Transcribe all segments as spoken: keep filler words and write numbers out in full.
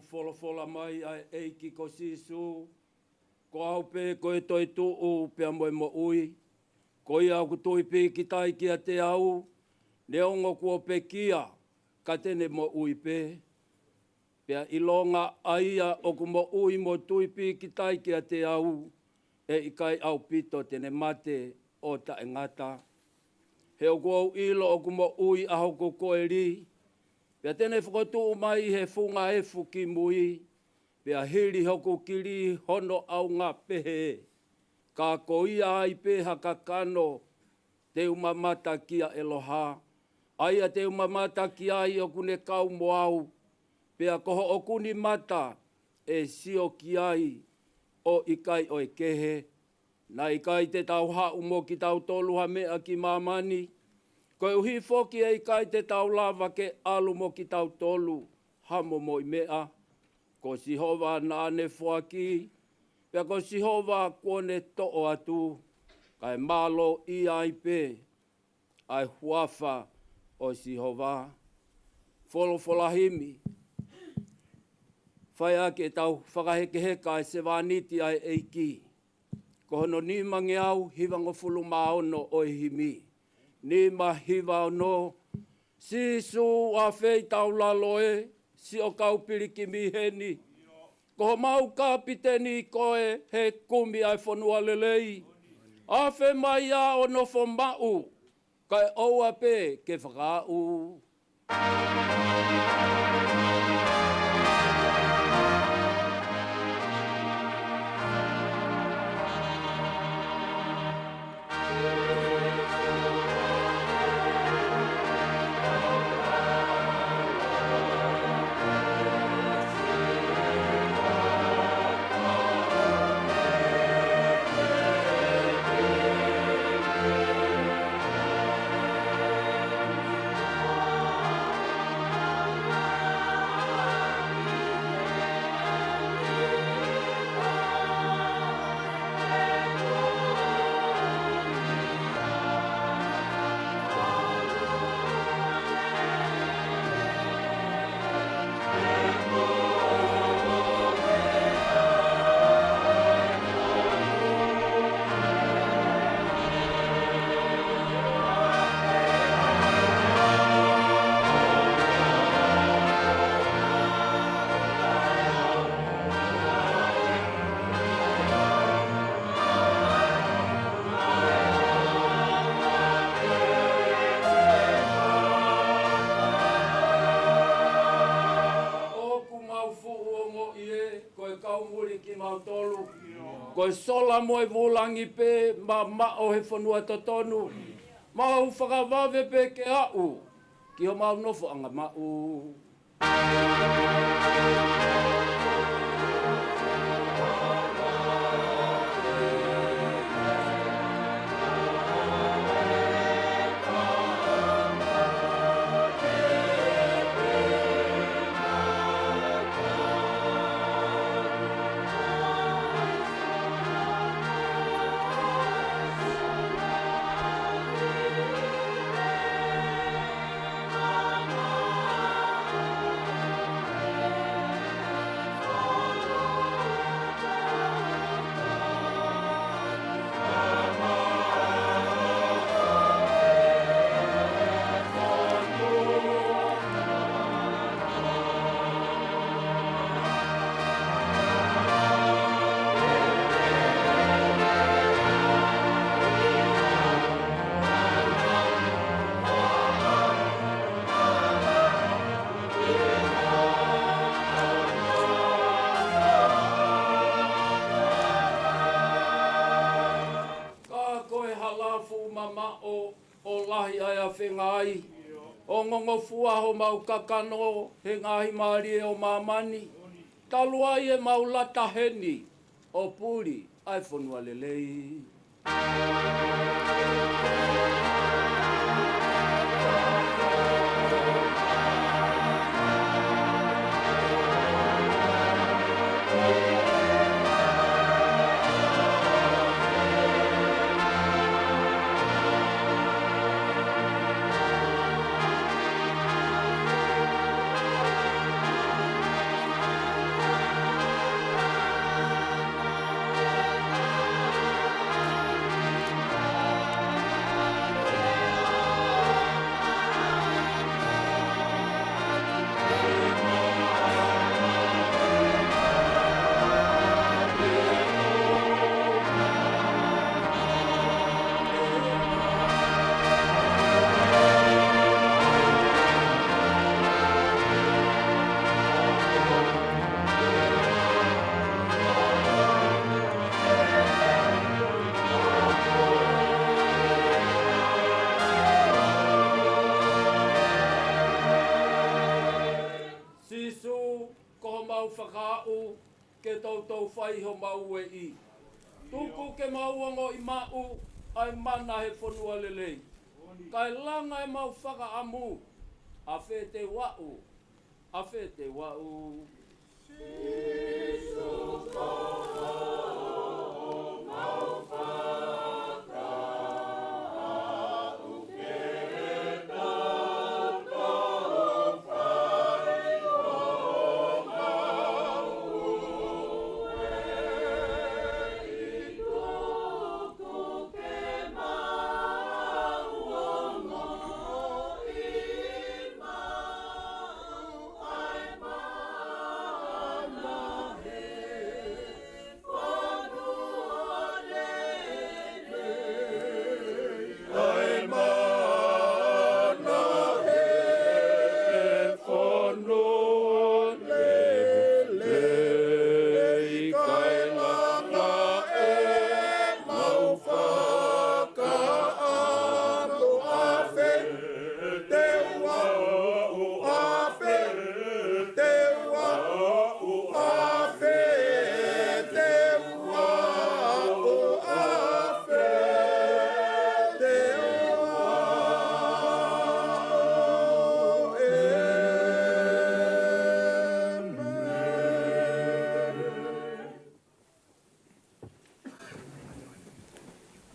Folofola mai ʻa e ʻEiki ko Sīsū, ko au pē ko e toetuʻu pea mo e moʻui. Ko ia ʻoku tui pīkitai kiate au, neongo kuo pekia, ka te ne moʻui pē. Pea ʻilonga ʻa ia ʻoku moʻui mo tui pīkitai kiate au, ʻe ʻikai ʻaupito te ne mate ʻo taʻengata. He ʻoku ou ʻilo ʻoku moʻui ʻa hoku koeli, pea te ne fokotuʻu mai ʻi he funga efu ki mui, pea hili hoku kili hono ʻaunga pehē. Ka ko ia ai pē ha kakano, te u mamata kia ʻEloha, ʻa ia te u mamata ki ai ʻoku ne kau mo au, pea ko hoʻoku ni mata ʻe sio ki ai ʻo ʻikai ʻo e kehe. Naʻe ʻikai te tau haʻu mo kitautolu ha meʻa ki māmani, koeʻuhi foki ʻe ʻikai te tau lava ke ʻalu mo kitautolu ha momoʻi meʻa. Ko Sihova naʻa ne foaki, pea ko Sihova kuo ne toʻo atu, kae mālō ia ai pē ʻa e huafa ʻo Sihova. Folofola himi, fai ʻaki ʻetau fakahekeheka ʻa e sevāniti ʻa e ʻEiki. Ko hono nimangeau hivangofulu mā ono ʻo e himi. Nima hiva ono. Sīsū ʻafei tau lalo ē, siʻo kau pilikimi heni. Ko homau kapiteni koe he kumi ʻa e fonua lelei. Afe mai ā ʻo nofo maʻu, kae ʻoua pē ke fakaaʻu. ʻOku mau fuʻu ongoʻi ē, ko e kau muli kimautolu. Ko e sola mo e vūlangi pē, mamaʻo he fonua totonu. Mau fakavave pē ke aʻu ki homau nofoʻanga maʻu. Ka ko e hala fuʻu mamaʻo ʻo lahi ʻa e afengai, ʻo ngongofua homau kakano he ngaahi mālie ʻo māmani. Talu ai ʻemau lata heni ʻo puli ʻa e fonua lelei. Kaʻu ke toutou fai homau ueʻi. Tuku ke mau ongoʻi maʻu ʻa e mana he fonua lelei. Kae langa ʻemau fakaʻamu, ʻafē te u aʻu, ʻafē te u aʻu.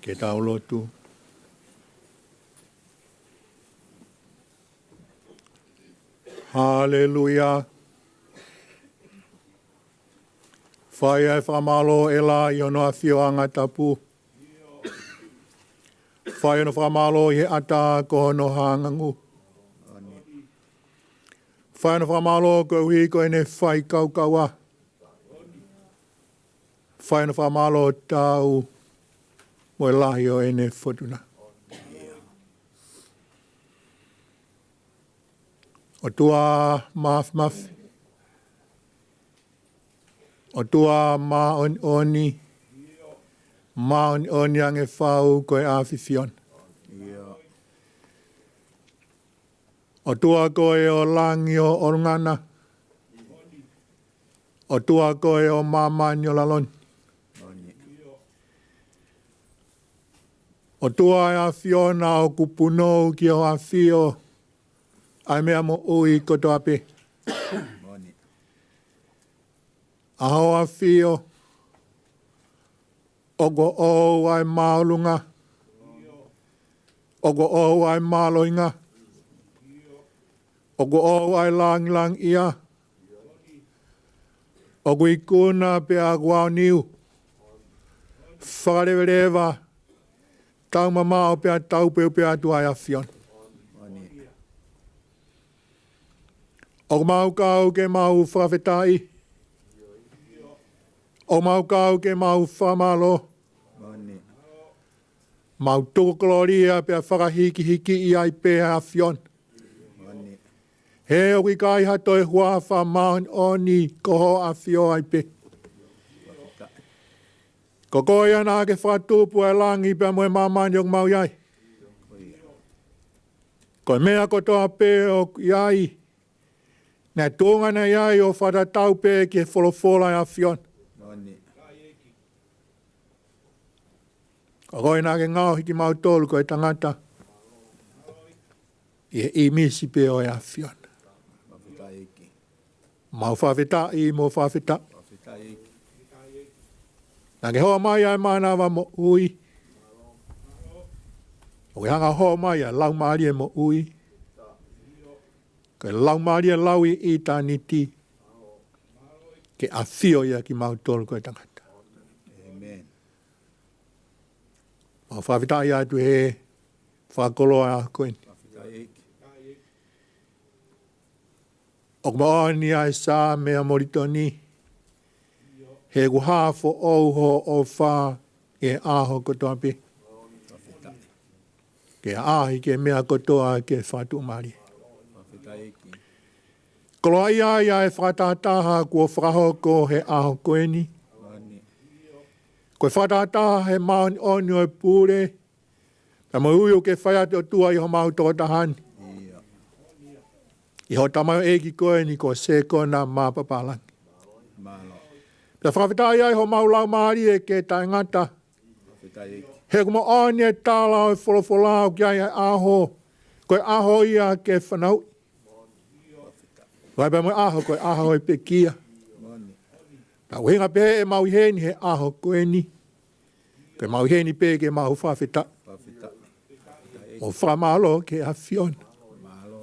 Ke tau lotu. Haleluia. Fai ʻa e fakamālō ʻEla ʻi hono ʻafioʻanga tapu. Fai hono fakamālō ʻi he ʻata ko hono hāngangu. Fai hono fakamālō koeʻuhi ko ʻene fai kaukaua. Fai hono fakamālō taau mo e lahi ʻo ʻene fotuna. ʻOtua Māfimafi. ʻOtua Māʻoniʻoni. Māʻoniʻoni ange fau ko e ʻAfifiona. ʻOtua ko e ʻo langi ʻo ʻolunga na. ʻOtua ko e ʻo māmani ʻo lalo ni. ʻOtua ʻa e ʻAfiona ʻoku punou ki hoʻo ʻafio ʻa e meʻa moʻui kotoa pē. ʻA hoʻo ʻafio ʻoku ʻoʻou ʻa e māʻolunga. ʻOku ʻoʻou ʻa e mālohinga. ʻOku ʻoʻou ʻa e lāngilangiʻia. ʻOku ikuna pea ʻoku aoniu. Fakalevaleva, taumamaʻo pea taupeupeu atu ʻa e ʻAfiona. ʻOku mau kau ke mau fakafetaʻi. ʻOku mau kau ke mau fakamālō. Mau tuku kolōlia pea fakahīkihikiʻi ai pē ʻa e ʻAfiona. He ʻoku ʻikai ha toe huafa māʻoniʻoni ko hoʻo ʻafio ai pē. Ko koe ia naʻa ke fakatupu ʻa e langi pea mo e māmani ʻoku mau ʻi ai. Ko e meʻa kotoa pē ʻoku ʻi ai, naʻe tuʻunga naʻe ʻi ai ʻo fakatatau pē ki he folofola ʻa e ʻAfiona. Ko koe naʻa ke ngaohi kimautolu ko e tangata ʻi he ʻīmisi pē ʻo e ʻAfiona. Mau fakafetaʻi mo fakafetaʻi. Naʻa ke hoa mai ʻa e mānava moʻui. ʻO ke hanga hoa mai ʻa e laumālie moʻui. Ko e laumālie lau ʻi ʻitāniti. Ke ʻafio ia kimautolu ko e tangata. Mau fakafetaʻi atu he fakakoloa ko eni. ʻOku moʻoni ʻa e Saame ʻa Molitoni. He ʻoku hā foʻou hoʻo ʻofa ʻi he ʻaho kotoa pē. Ke ʻaʻahi ki he meʻa kotoa ke fakatuʻumālie. Koloaʻia ai ʻa e fakatahataha kuo fakahoko he ʻaho ko eni. Ko e fakatahataha he māʻoniʻoni ʻo e pule. Pea mo e ui ʻoku ke fai atu ʻOtua ʻi homau tokotaha ni. ʻI hoʻo tamaioʻeiki ko eni ko Sekona Mapapālangi. Mālō. Pea fakafetaʻi ai homau laumālie ke taʻengata. Fakafetaʻi ʻEiki. He ʻoku moʻoni e tala ʻo e folofola ʻoku ʻi ai e ʻaho, ko e ʻaho ia ke fanauʻi. Fakafetaʻi. Ko e pea mo e ʻaho, ko e ʻaho ʻo e pekia. Moʻoni. Pea ʻuhinga pē ʻemau ʻi heni he ʻaho ko eni, ko ʻemau ʻi heni pē ke mau fakafetaʻi. Fakafetaʻi. ʻO fakamālō ki he ʻAfiona. Mālō.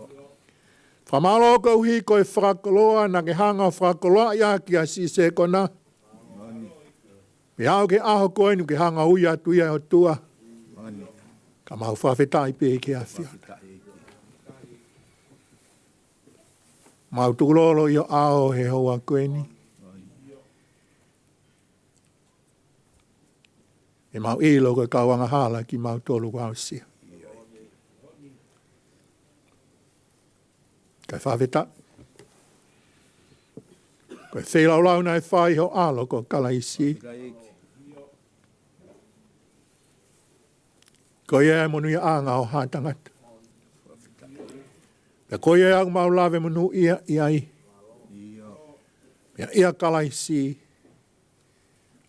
Fakamālō koeʻuhi ko e fakakoloa naʻa ke hanga ʻo fakakoloaʻi ʻaki ʻa Sisē Kona. Moʻoni. Pea aʻu ki he ʻaho ko eni ke hanga ʻo ui atu ia ʻe ʻOtua. Moʻoni. Ka mau fakafetaʻi pē ki he ʻAfiona. Fakafetaʻi ʻEiki. Mau tukulolo ʻi ho ʻao he houa ko eni. Moʻoni. ʻE mau ʻilo ko e kau angahala kimautolu kuo aʻusia. Kae fakafetaʻi. Ko e feilaulau naʻe fai ʻi ho ʻAlo ko Kalaisi. Ko ia e monūʻiaʻanga ʻo haʻa tangata. Pea ko ia ʻoku mau lave monūʻia ai. Pea ʻia Kalaisi,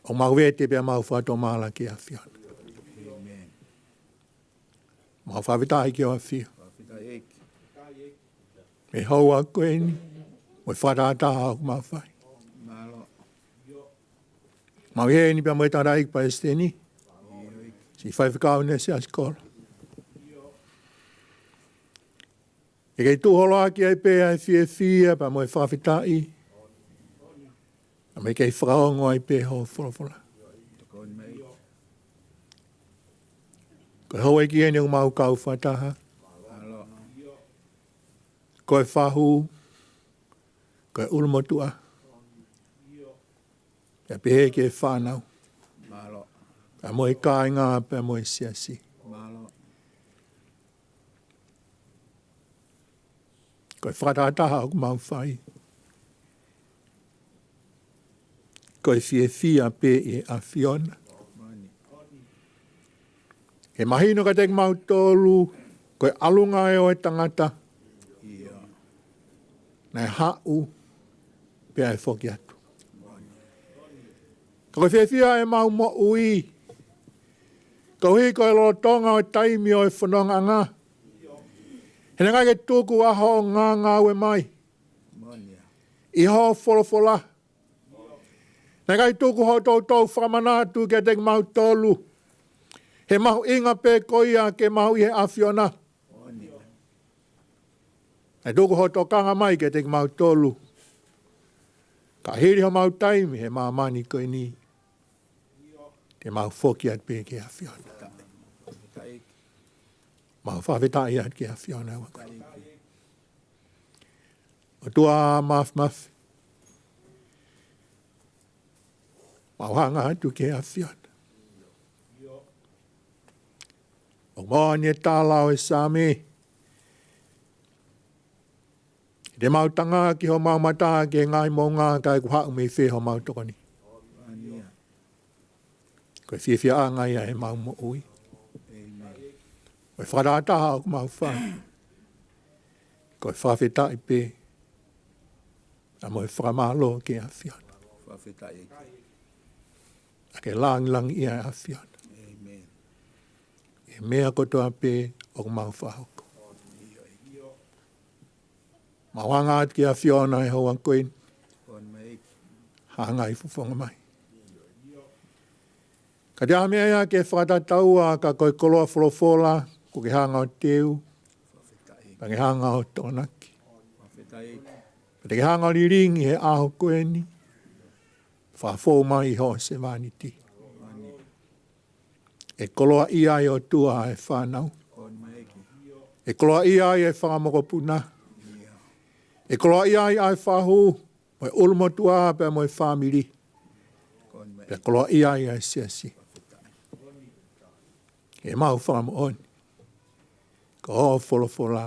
ʻoku mau vete pea mau fakatomala ki he ʻAfiona. Mau fakafetaʻi ki ho ʻAfio. Fakafetaʻi ʻEiki. He houa ko eni, mo e fakatātā ʻoku mau fai. Mālō. Mau ʻi heni pea mo e tangataʻeiki palesiteni. Siʻi faifekau ʻo e Siasi Kolo. ʻE kei tuʻu holo ʻaki ai pē ʻa e fiefia pea mo e fakafetaʻi. Pea mo e kei fakaongo ai pē hoʻo folofola. Ko e houʻeiki eni ʻoku mau kau fakataha. Ko e fahu, ko e ʻulumotuʻa. Pea pehē ki he fānau. Mālō. Pea mo e kāinga, pea mo e siasi. Mālō. Ko e fakatātā ʻoku mau fai. Ko e fiefia pē ʻi he ʻAfiona. He mahino kiate kimautolu, ko e ʻalunga ē ʻo e tangata. Naʻe haʻu, pea ʻe foki atu. Ka ko e fiefia ʻemau moʻui, koeʻuhi ko e lolotonga ʻo e taimi ʻo e fonongaʻanga, he naʻe ʻikai ke tuku ʻa hoʻo ngāngāue mai ʻi hoʻo folofola. Naʻe ʻikai tuku hoʻo toutou fakamanatu kiate kimautolu he mahuʻinga pē ko ia ke mau ʻi he ʻAfiona. Naʻe tuku hoʻo tokanga mai kiate kimautolu. Ka hili homau taimi he māmani ko eni, te mau foki atu pē ki he ʻAfiona. Mau fakafetaʻi atu ki he ʻAfiona. ʻOtua Māfimafi, mau hanga atu ki he ʻAfiona. ʻOku moʻoni e tala ʻo e Saame, te mau tanga ki homau mata ki he ngaahi moʻunga, ka ʻoku haʻu mei fē homau tokoni. Ko e fiefiaʻanga ia ʻemau moʻui. Ko e fakatātā ʻoku mau fai, ko e fakafetaʻi pē, pea mo e fakamālō ki he ʻAfiona. Fakafetaʻi ʻEiki. ʻA ke langilangiʻia ʻe ʻAfiona. ʻI he meʻa kotoa pē ʻoku mau fakahoko. Mau hanga atu ki he ʻAfiona he houa ko eni. Hanga ʻi he fofonga mai. Ka te ʻai meʻa ia ke fakatataua, ka ko e koloa folofola kuo ke hanga ʻo teu, pea ke hanga ʻo tokonaki. Pea te ke hanga ʻo lilingi he ʻaho ko eni, fakafou mai ʻi hoʻo sevāniti. ʻE koloaʻia ai ʻOtua ʻa e fānau. ʻE koloaʻia ai ʻa e fanga mokopuna. ʻE koloaʻia ai ʻa e fahu, mo e ʻulumotuʻa pea mo e fāmili. Pea koloaʻia ai ʻa e siasi. ʻEmau fakamoʻoni, ko hoʻo folofola,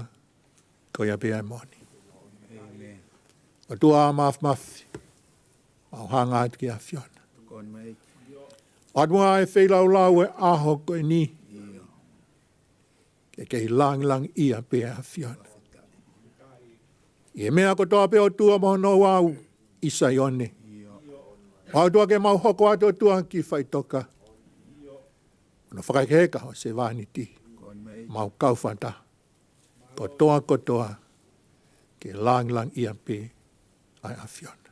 ko ia pē ʻa e moʻoni. ʻOtua Māfimafi, mau hanga atu ki he ʻAfiona. ʻOatu ʻa e feilaulau ʻo e ʻaho ko eni, ke kei langilangiʻia pē ʻa e ʻAfiona. ʻI he meʻa kotoa pē ʻOtua, mo hono ouau ʻi Saione. ʻOtua, ke mau hoko atu, ʻOtua, ki faʻitoka. Ko hono fakahekeheka ʻo e sevāniti, mau kau fakataha kotoa kotoa ke langilangiʻia pē ʻa e ʻAfiona.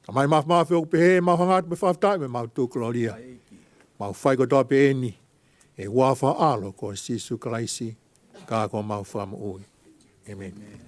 Tamai mafimafi, ʻoku pehē ʻemau hanga atu pē ʻo fakafetaʻi mo ʻemau tukulōlia. Mau fai kotoa pē eni ʻi he huafa ʻo ho ʻAlo ko Sīsū Kalaisi, ka ko homau Fakamoʻui. ʻĒmeni.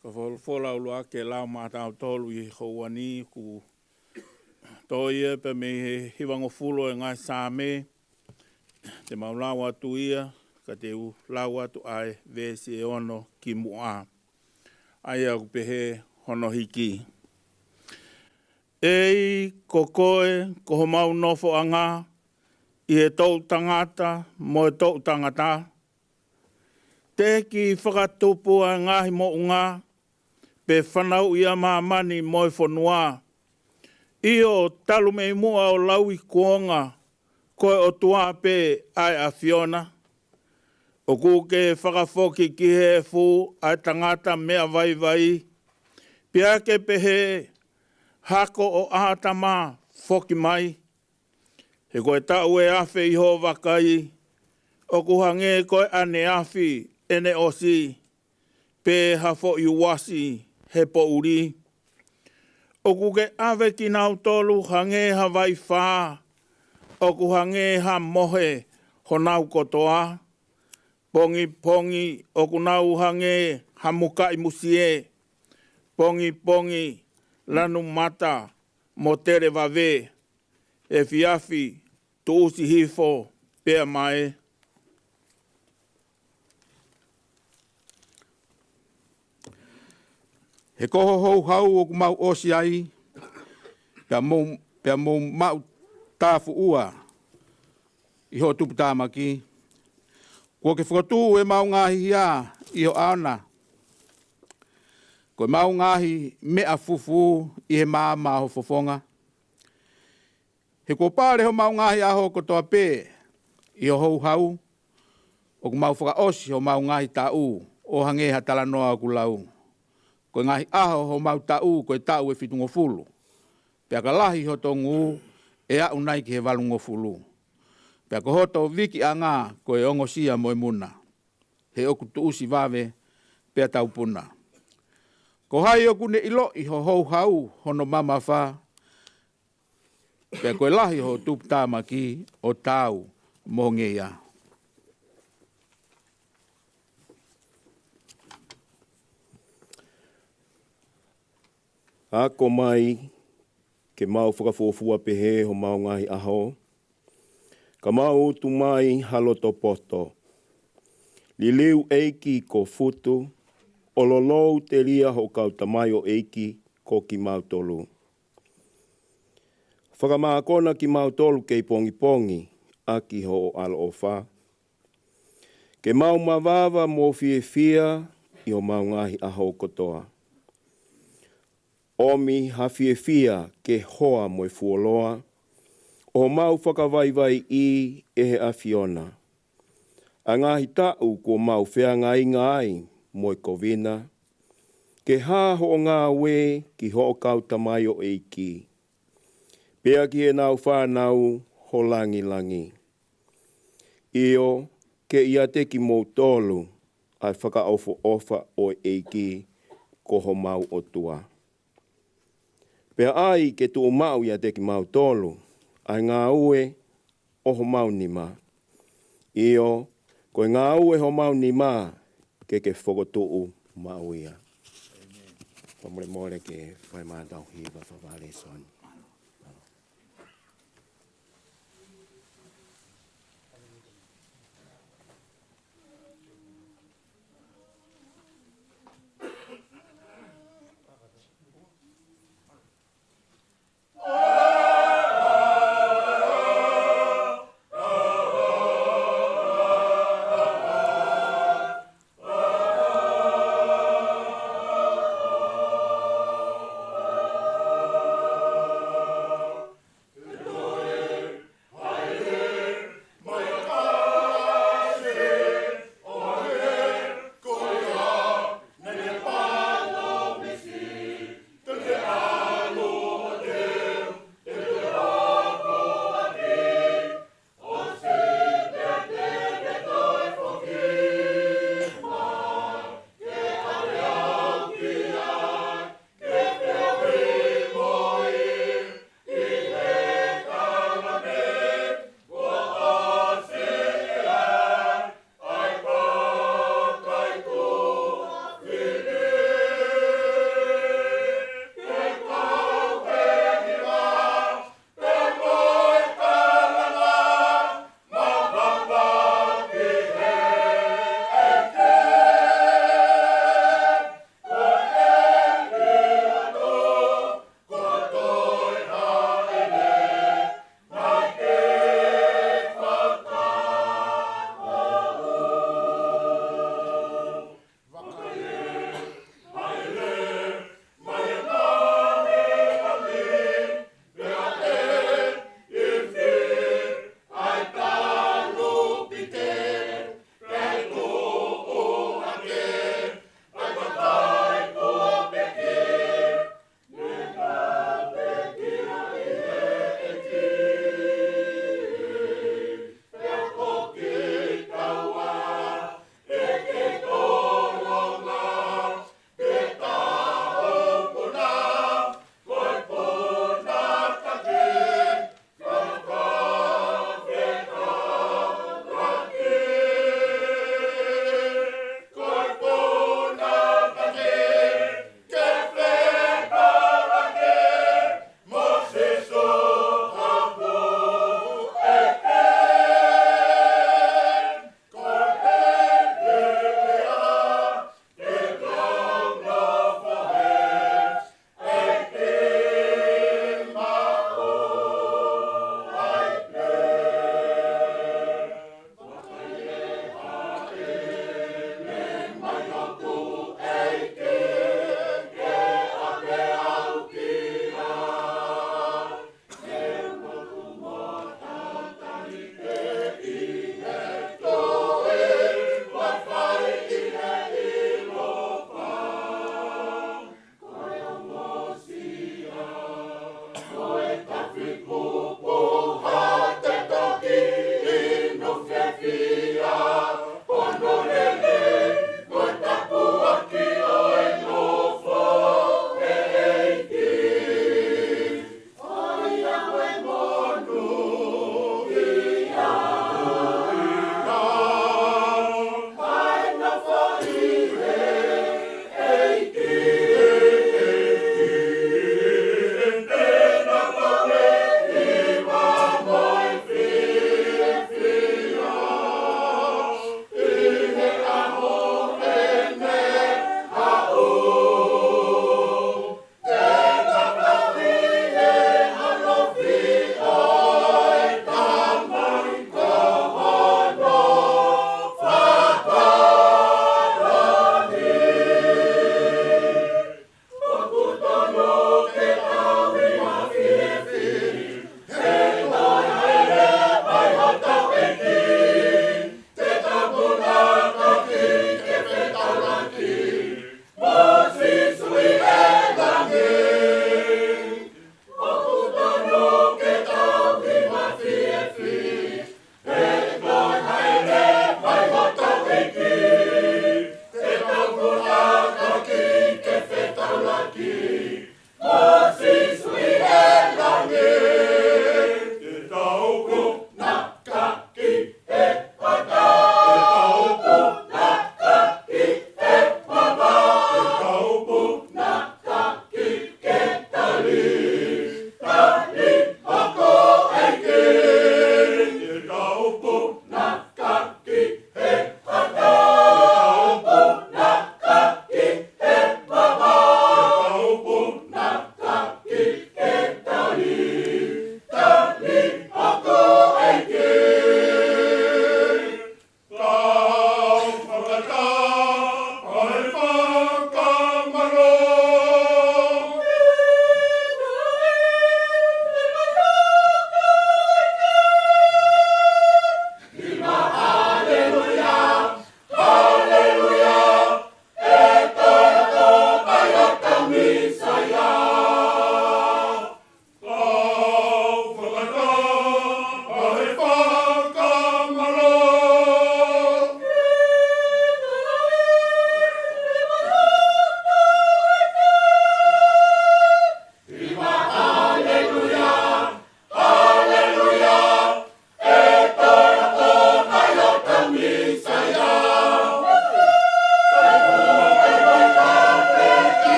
Ko e folofola ʻuluaki ke lau maʻa tautolu ʻi he houa ni, ʻoku toʻo ia pē mei he hivangofulu ʻo e ngaahi Saame. Te mau lau atu ia, ka te u lau atu ʻa e veesi ʻe ono kimuʻa. ʻA ia ʻoku pehē hono hiki: ʻEiki, ko koe ko homau nofoʻanga ʻi he toʻu tangata mo e toʻu tangata. Teʻeki fakatupu ʻa e ngaahi moʻunga, pe fanauʻi ʻa māmani mo e fonua. ʻIo, talu mei muʻa ʻo lauikuonga, ko e ʻOtua pē ʻa e ʻAfiona. ʻOku ke fakafoki ki he efu ʻa e tangata meʻa vaivai, pea ke pehē, Hako ʻo ʻĀtama, foki mai. He ko e taʻu ʻe afe ʻi hoʻo vakai, ʻoku hangē ko e ʻaneafi ʻene ʻosi, pe ha foʻi uasi he poʻuli. ʻOku ke ʻave kinautolu hangē ha vaifā, ʻoku hangē ha mohe honau kotoa. Pongipongi ʻoku nau hangē ha mukaʻi musie. Pongipongi lanu mata mo tele vave. Efiafi tuʻusi hifo pea mae. He ko ho houhau ʻoku mau ʻosi ai, pea mou, pea mou maʻu tāfuʻua ʻi hoʻo tuputāmaki. Kuo ke fokotuʻu ʻemau ngaahi hia ʻi ho ʻao na, ko ʻemau ngaahi meʻa fufū ʻi he maama ʻo ho fofonga. He kuo pale homau ngaahi ʻaho kotoa pē ʻi ho houhau, ʻoku mau fakaʻosi homau ngaahi taʻu ʻo hangē ha talanoa ʻoku lau. Ko e ngaahi ʻaho homau taʻu ko e taʻu ʻe fitungofulu, pea ka lahi hoto ngū ʻe aʻu nai ki he valungofulu. Pea ko hoto vikiʻanga ko e ongosia mo e muna, he ʻoku tuʻusi vave pea taupuna. Ko hai ʻoku ne ʻiloʻi ho houhau hono mamafa, pea ko e lahi ho tuputāmaki ʻo taau mo e ngeia. Ako mai ke mau fakafuofua pehē homau ngaahi ʻaho, ka mau utu mai ha loto poto. Liliu ʻEiki ko Futu, ʻo lolou telia hoʻo kau tamaioʻeiki ko kimautolu. Fakamākona kimautolu kei pongipongi ʻaki hoʻo ʻaloʻofa, ke mau mavava mo fiefia ʻi homau ngaahi ʻaho kotoa. ʻOmi ha fiefia ke hoa mo e fuoloa ʻo homau fakavaivaiʻi ʻe he ʻAfiona. ʻA e ngaahi taʻu kuo mau feangainga ai mo e kovina, ke hā hoʻo ngāue ki hoʻo kau tamaioʻeiki, pea ki heʻenau fānau ho langilangi. ʻIo, ke ʻiate kimoutolu ʻa e fakaʻofoʻofa ʻo e ʻEiki ko homau ʻOtua. Pea ʻai ke tuʻumaʻu ʻiate kimautolu ʻa e ngāue ʻo homau nima. ʻIo, ko e ngāue homau nima ke ke fokotuʻu maʻu ia. Fakamolemole ke fai maʻatau hiva fakavalesoni.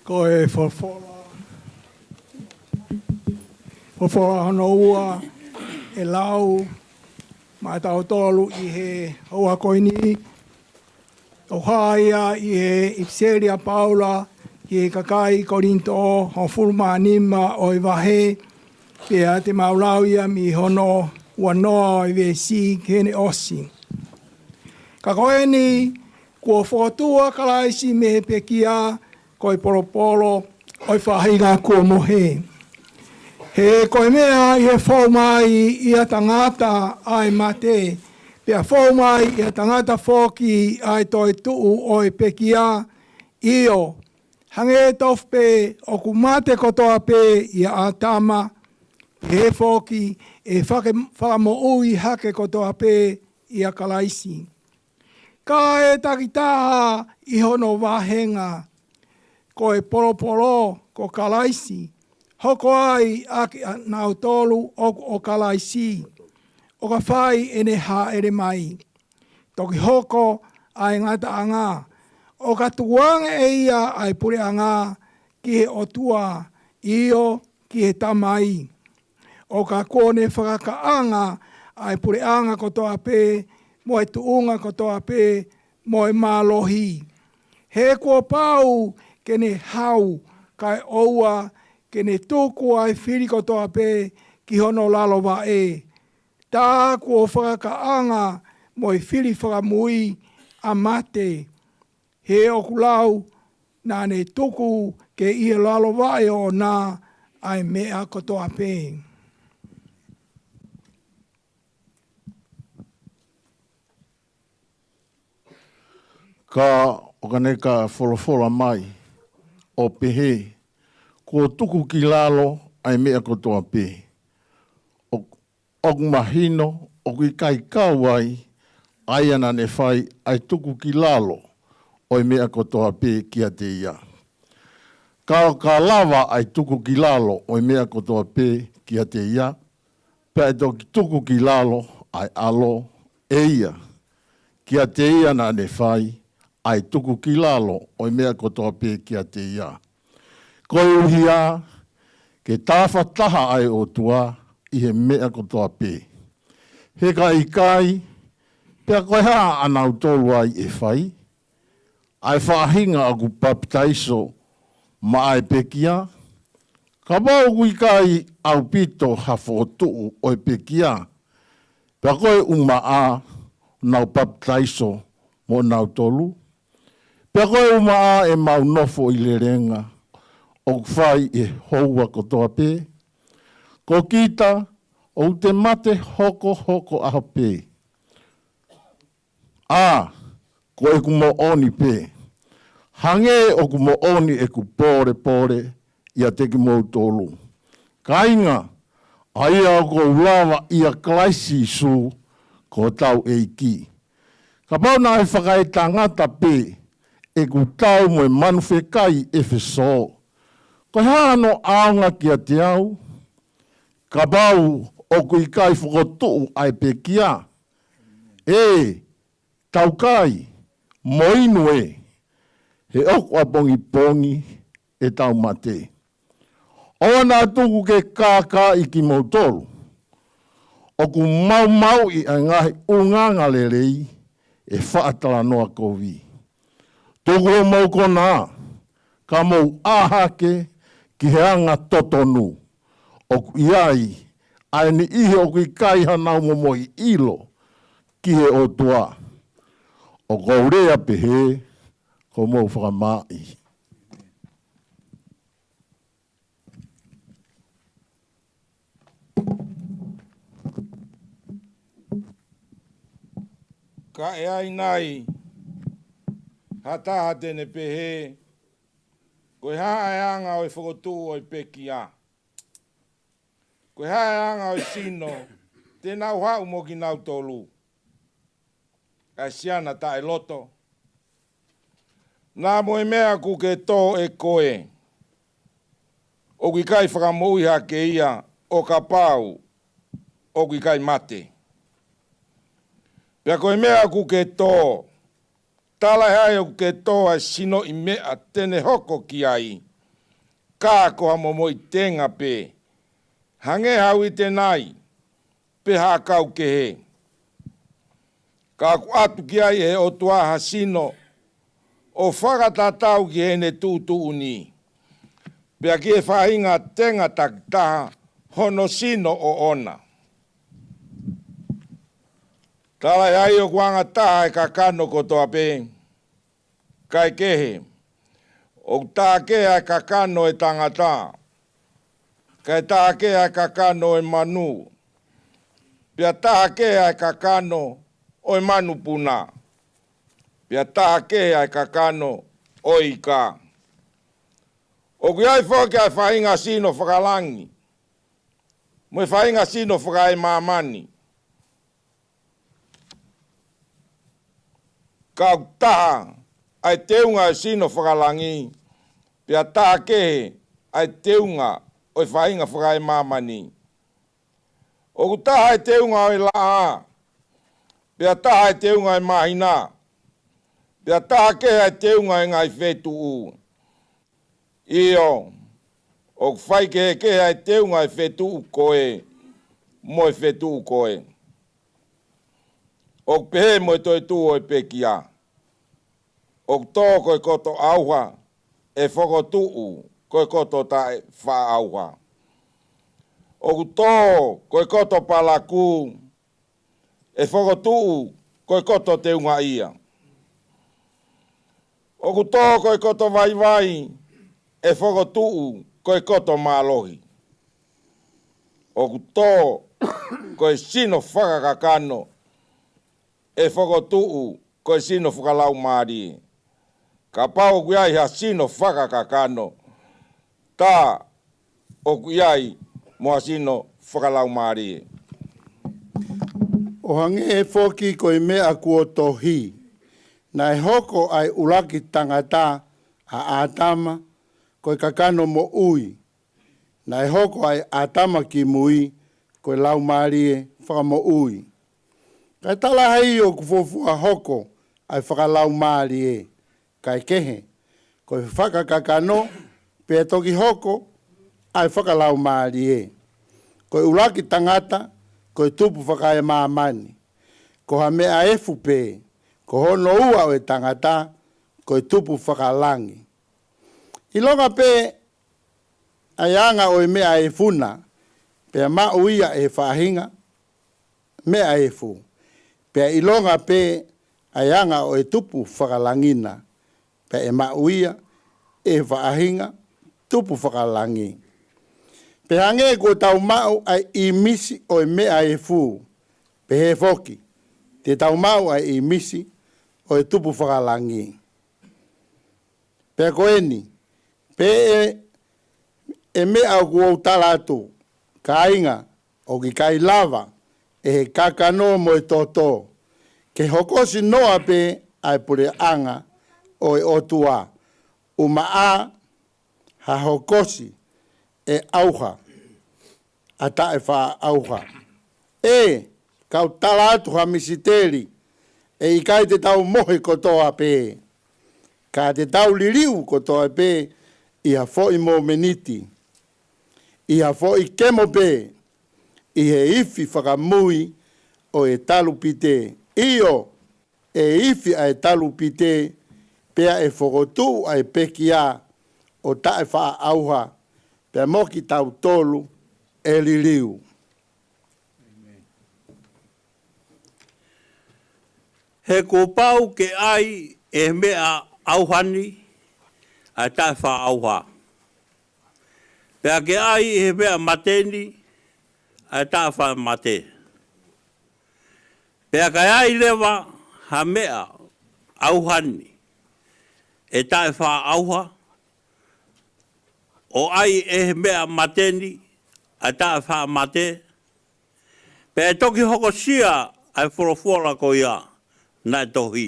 Ko e folofola, folofola hono ua ʻe lau maʻatautolu ʻi he houa ko eni, ʻoku hā ia ʻi he ʻipiseli ʻa Paula ki he kakai Kolinitō, hongofulu mā nima ʻo e vahe, pea te mau lau ia mei hono ua noa ʻo e veesi ki heʻene ʻosi. Ka ko eni, kuo fokotuʻu ʻa Kalaisi mei he pekia, ko e polopolo ʻo e faʻahinga kuo mohe. He ko e meʻa ʻi he fou mai ʻi he tangata ʻa e mate, pea fou mai ʻi he tangata foki ʻa e toetuʻu ʻo e pekia, ʻio, hangē tofu pē ʻoku mate kotoa pē ʻia ʻĀtama, pehē foki ʻe fake-, fakamoʻui hake kotoa pē ʻia Kalaisi. Ka ʻe takitaha ʻi hono vāhenga, ko e polopolo ko Kalaisi, hoko ai ʻa kinautolu ʻoku ʻo Kalaisi, ʻo ka fai ʻene hāʻele mai. Toki hoko ʻa e ngataʻanga, ʻo ka tukuange ʻe ia ʻa e puleʻanga ki he ʻOtua, ʻio, ki he Tamai. ʻO ka kuo ne fakakaʻanga ʻa e puleʻanga kotoa pē, mo e tuʻunga kotoa pē, mo e mālohi. He kuo pau ke ne hau, kae ʻoua ke ne tuku ʻa e fili kotoa pē ki hono lalo vaʻe. Tā kuo fakakaʻanga mo e fili fakamui ʻa mate. He ʻoku lau, naʻa ne tuku ke ʻi he lalo vaʻe ʻoʻona ʻa e meʻa kotoa pē. Ka ʻoka ne ka folofola mai ʻo pehē, kuo tuku ki lalo ʻa e meʻa kotoa pē. ʻO ʻoku mahino ʻoku ʻikai kau ai ʻa ia naʻa ne fai ʻa e tuku ki lalo ʻo e meʻa kotoa pē kiate ia. Ka ʻo ka lava ʻa e tuku ki lalo ʻo e meʻa kotoa pē kiate ia, pea ʻe toki tuku ki lalo ʻa e ʻAlo ʻe ia, kiate ia naʻa ne fai ʻa e tuku ki lalo ʻo e meʻa kotoa pē kiate ia. Koeʻuhi ke tafataha ʻa e ʻOtua ʻi he meʻa kotoa pē. He ka ʻikai, pea ko e hā ʻa nautolu ai ʻe fai ʻa e faʻahinga ʻoku papitaiso maʻa e pekia? Kapau ʻoku ʻikai ʻaupito ha fokotuʻu ʻo e pekia, pea ko e ʻumaʻā ʻoku nau papitaiso mo nautolu? Pea ko e ʻumaʻā ʻemau nofo ʻi lelenga ʻoku fai ʻi he houa kotoa pē? Ko kita ʻoku te mate hokohoko ʻaho pē. ʻA, ko ʻeku moʻoni pē, hangē ʻoku moʻoni ʻeku pōlepole ʻiate kimoutolu, kāinga, ʻa ia ʻoku ou lava ʻia Kalaisi Sīsū ko hotau ʻEiki. Kapau naʻe fakaetangata pē ʻeku tau mo e manu fekai ʻi ʻEfesō, ko e hā hono ʻaonga kiate au? Kapau ʻoku ʻikai fokotuʻu ʻa e pekia, ʻe tau kai mo inu ē, he ʻoku ʻapongipongi ʻetau mate. ʻOua naʻa tuku ke kākaaʻi kimoutolu ʻoku maumauʻi ʻa e ngaahi ʻulungaanga lelei ʻe faʻa talanoa kovi. Tuku hoʻomou konā, ka mou ʻā hake ki he anga totonu. ʻOku ʻi ai ʻa e niʻihi ʻoku ʻikai hanau momoʻi ʻilo ki he ʻOtua. ʻOku ou lea pehē, ko hoʻomou fakamāʻi. Ka ʻe ʻi ai nai ha taha te ne pehē, ko e hā ʻa e anga ʻo e fokotuʻu ʻo e pekia? Ko e hā ʻa e anga ʻo e sino te nau haʻu mo kinautolu, ʻa e siana taʻeloto? Naʻa mo e meʻa ʻoku ke tō ʻe koe, ʻoku ʻikai fakamoʻui hake ia ʻo kapau ʻoku ʻikai mate. Pea ko e meʻa ʻoku ke tō, talaʻehai ʻoku ke tō ʻa e sino ʻi meʻa te ne hoko ki ai, kā ko ha momoʻi tenga pē, hangē ha uitenai, pe ha ʻakau kehe. Ka ʻoku ʻatu ki ai ʻe he ʻOtua ha sino ʻo fakatatau ki heʻene tuʻutuʻuni, pea ki he faʻahinga tenga takitaha hono sino ʻoʻona. Talaʻehai ʻoku anga taha ʻa e kakano kotoa pē, kae kehe, ʻoku taha kehe ʻa e kakano ʻo e tangata, kae taha kehe ʻa e kakano ʻo e manu, pea taha kehe ʻa e kakano ʻo e manupuna, pea taha kehe ʻa e kakano ʻo e ika. ʻOku ʻi ai foki ʻa e faʻahinga sino fakalangi, mo e faʻahinga sino fakaemāmani. Ka ʻoku taha ʻa e teunga ʻo e sino fakalangi, pea taha kehe ʻa e teunga ʻo e faʻahinga fakaemāmani. ʻOku taha ʻa e teunga ʻo e laʻā, pea taha ʻa e teunga ʻo e māhina, pea taha kehe ʻa e teunga ʻo e ngaahi fetuʻu. ʻIo, ʻoku faikehekehe ʻa e teunga ʻo e fetuʻu ko ē mo e fetuʻu ko ē. ʻOku pehē mo e toetuʻu ʻo e pekia. ʻOku tō ko e koto ʻauha, ʻe fokotuʻu ko e koto taʻefaʻaʻauha. ʻOku tō ko e koto palakū, ʻe fokotuʻu ko e koto teungaʻia. ʻOku tō ko e koto vaivai, ʻe fokotuʻu ko e koto mālohi. ʻOku tō ko e sino fakakakano, ʻe fokotuʻu ko e sino fakalaumālie. Kapau ʻoku ʻi ai ha sino fakakakano, tā ʻoku ʻi ai mo ha sino fakalaumālie. ʻO hangē foki ko e meʻa kuo tohi, naʻe hoko ʻa e ʻuluaki tangata, ʻa ʻĀtama, ko e kakano moʻui. Naʻe hoko ʻa e ʻĀtama ki mui ko e laumālie fakamoʻui. Kae talaʻehai ʻoku fuofua hoko ʻa e fakalaumālie, kae kehe, ko e fakakakano pea toki hoko ʻa e fakalaumālie. Ko e ʻuluaki tangata ko e tupu fakaemāmani, ko ha meʻa efu pē. Ko hono ua ʻo e tangata ko e tupu fakalangi. ʻIlonga pē ʻa e anga ʻo e meʻa efu na, pea maʻu ia ʻe he faʻahinga meʻa efu. Pea ʻilonga pē ʻa e anga ʻo e tupu fakalangi na, pea ʻe maʻu ia ʻe he faʻahinga tupu fakalangi. Pea hangē kuo tau maʻu ʻa e ʻīmisi ʻo e meʻa efu, pehē foki te tau maʻu ʻa e ʻīmisi ʻo e tupu fakalangi. Pea ko eni, pea ʻe, ʻe meʻa ʻoku ou tala atu, kāinga, ʻoku ʻikai lava ʻe he kakano mo e toto ke hokosi noa pē ʻa e puleʻanga ʻo e ʻOtua, ʻumaʻā ha hokosi ʻe ʻauha ʻa taʻefaʻaʻauha. ʻE, kau tala atu ha misiteli, ʻe ʻikai te tau mohe kotoa pē, ka te tau liliu kotoa pē ʻi ha foʻi momeniti, ʻi ha foʻi kemo pē, ʻi he ifi fakamui ʻo e talupite. ʻIo, ʻe ifi ʻa e talupite, pea ʻe fokotuʻu ʻa e pekia ʻo taʻefaʻaʻauha, pea mo kitautolu ʻe liliu. He kuo pau ke ʻai ʻe he meʻa ʻauha ni ʻa e taʻefaʻaʻauha, pea ke ʻai ʻe he meʻa mate ni ʻa e taʻefaʻamate. Pea ka ʻi ai leva ha meʻa ʻauha ni ʻe taʻefaʻaʻauha, ʻo ʻai ʻe he meʻa mate ni ʻa e taʻefaʻamate, pea ʻe toki hokosia ʻa e folofola ko ia naʻe tohi,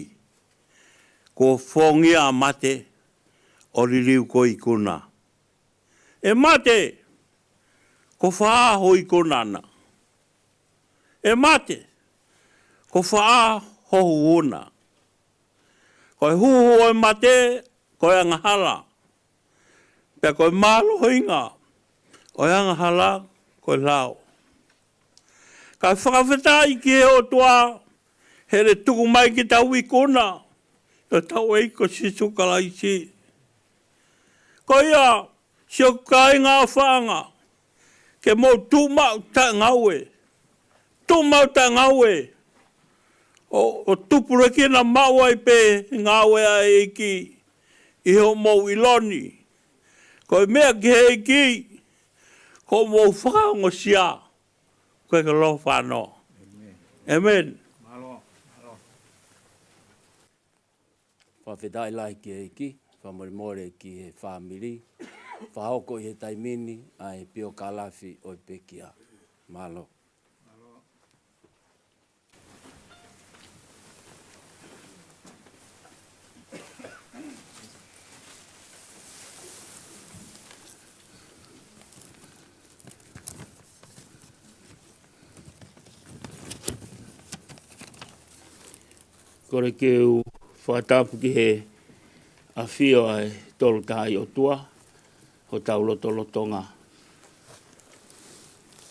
kuo fongia ʻa mate, ʻo liliu ko e ikuna. ʻE mate, ko fē ho ikuna na? ʻE mate, ko fē ho huhu na? Ko e huhu ʻo e mate, ko e angahala. Pea ko e mālohinga ʻo e angahala ko e lao. Ka fakafetaʻi ki he ʻOtua, heʻene tuku mai ke tau ikuna ʻi hotau ʻEiki ko Sīsū Kalaisi. Ko ia, siʻoku kāinga ʻofaʻanga, ke mou tuʻu maʻu taʻengaue. Tuʻu maʻu taʻengaue. ʻO, ʻo tupulekina maʻu ai pē ngāue ʻa e ʻEiki ʻi hoʻomou ʻilo ni. Ko e meʻa ki he ʻEiki, ko hoʻomou fakaongosia. Ko e ke lo fano. ʻĒmeni. Fakafetaʻi lahi ki he ʻEiki, fakamolemole ki he fāmili, fakahoko ʻi he taimi ni ʻa e piokalafi ʻo e pekia. Mālō. Kole ke u fakatapu ki he ʻafio ʻa e Tolu Tahaʻi ʻOtua, hotau lotolotonga.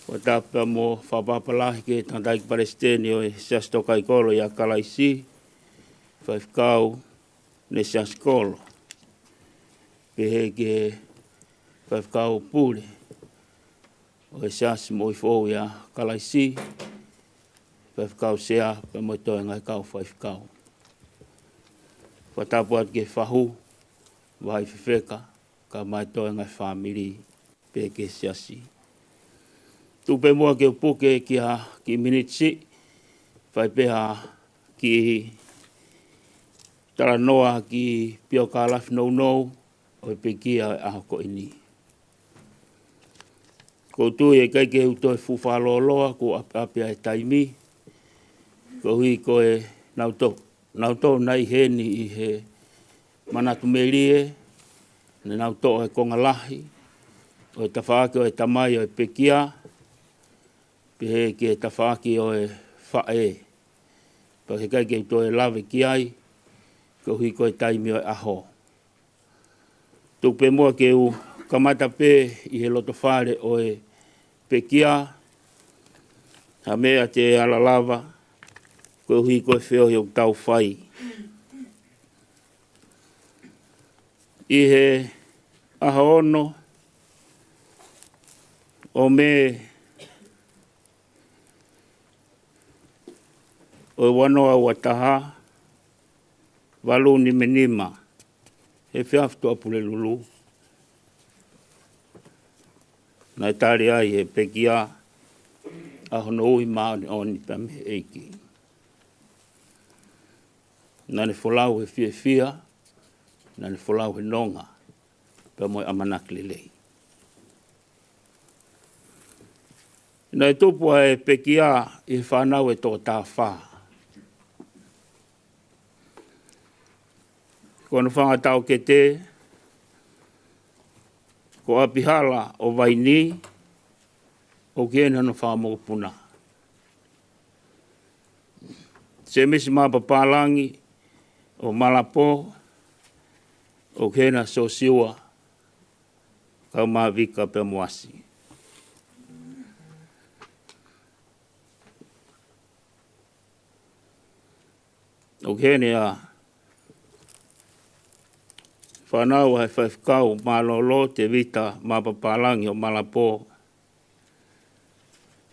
Fakatapu pea mo e fakatapu lahi ki he tangataʻeiki palesiteni ʻo e Siasi Tokaikoló ʻia Kalaisi, faifekau, ne Siasi Kolo. Pehē ki he faifekau pule ʻo e Siasi Moʻui Foʻou ʻia Kalaisi, faifekau sea pea mo e toenga e kau faifekau. Fakatapu atu ki he fahu, vahaʻi fefeka, kae ʻumaʻā e toenga e fāmili, pea ki he siasi. Tuku pē muʻa ke u puke ki ha kiʻi miniti siʻi, fai pē ha kiʻi talanoa ki he piokalafi nounou ʻo e pekia ʻo e ʻaho ko eni. ʻOku ou tui ʻe ʻikai ke u toe fuʻu fakalōloa, kuo ʻapiʻapi ʻa e taimi, koeʻuhi ko e nautolu, nautolu naʻe ʻi heni ʻi he manatu melie, naʻa nau toʻo e konga lahi ʻo e tafaʻaki ʻo e tamai ʻo e pekia, pehē ki he tafaʻaki ʻo e faʻē. Pea ʻe ʻikai ke u toe lave ki ai, koeʻuhi ko e taimi ʻo e ʻaho. Tuku pē muʻa ke u kamata pē ʻi he lotofale ʻo e pekia, ha meʻa te ala lava, koeʻuhi ko e feohi ʻoku tau fai. ʻI he ʻaho ono ʻo Mē ʻo e ua noa ua taha, valu nima nima, he efiafi Tuʻapulelulu, naʻe tali ai ʻe he pekia ʻa hono ui māʻoniʻoni pea mei he ʻEiki. Naʻa ne folau he fiefia, naʻa ne folau he nonga, pea mo e ʻamanaki lelei. Naʻe tupu ʻa e pekia ʻi he fānau ʻe toko taha fā. Ko hono fanga taʻokete, ko ʻApihala ʻo Vaini, ʻoku ʻi heni hono fanga mokopuna. Sēmisi Mapapālangi ʻo Malapō, ʻoku ʻi heni ʻa Sosiua, kae ʻumaʻā Vika pea mo ʻAsi. ʻOku ʻi heni ʻa e fānau ʻa e faifekau mālōlō, Tēvita Mapapālangi ʻo Malapō,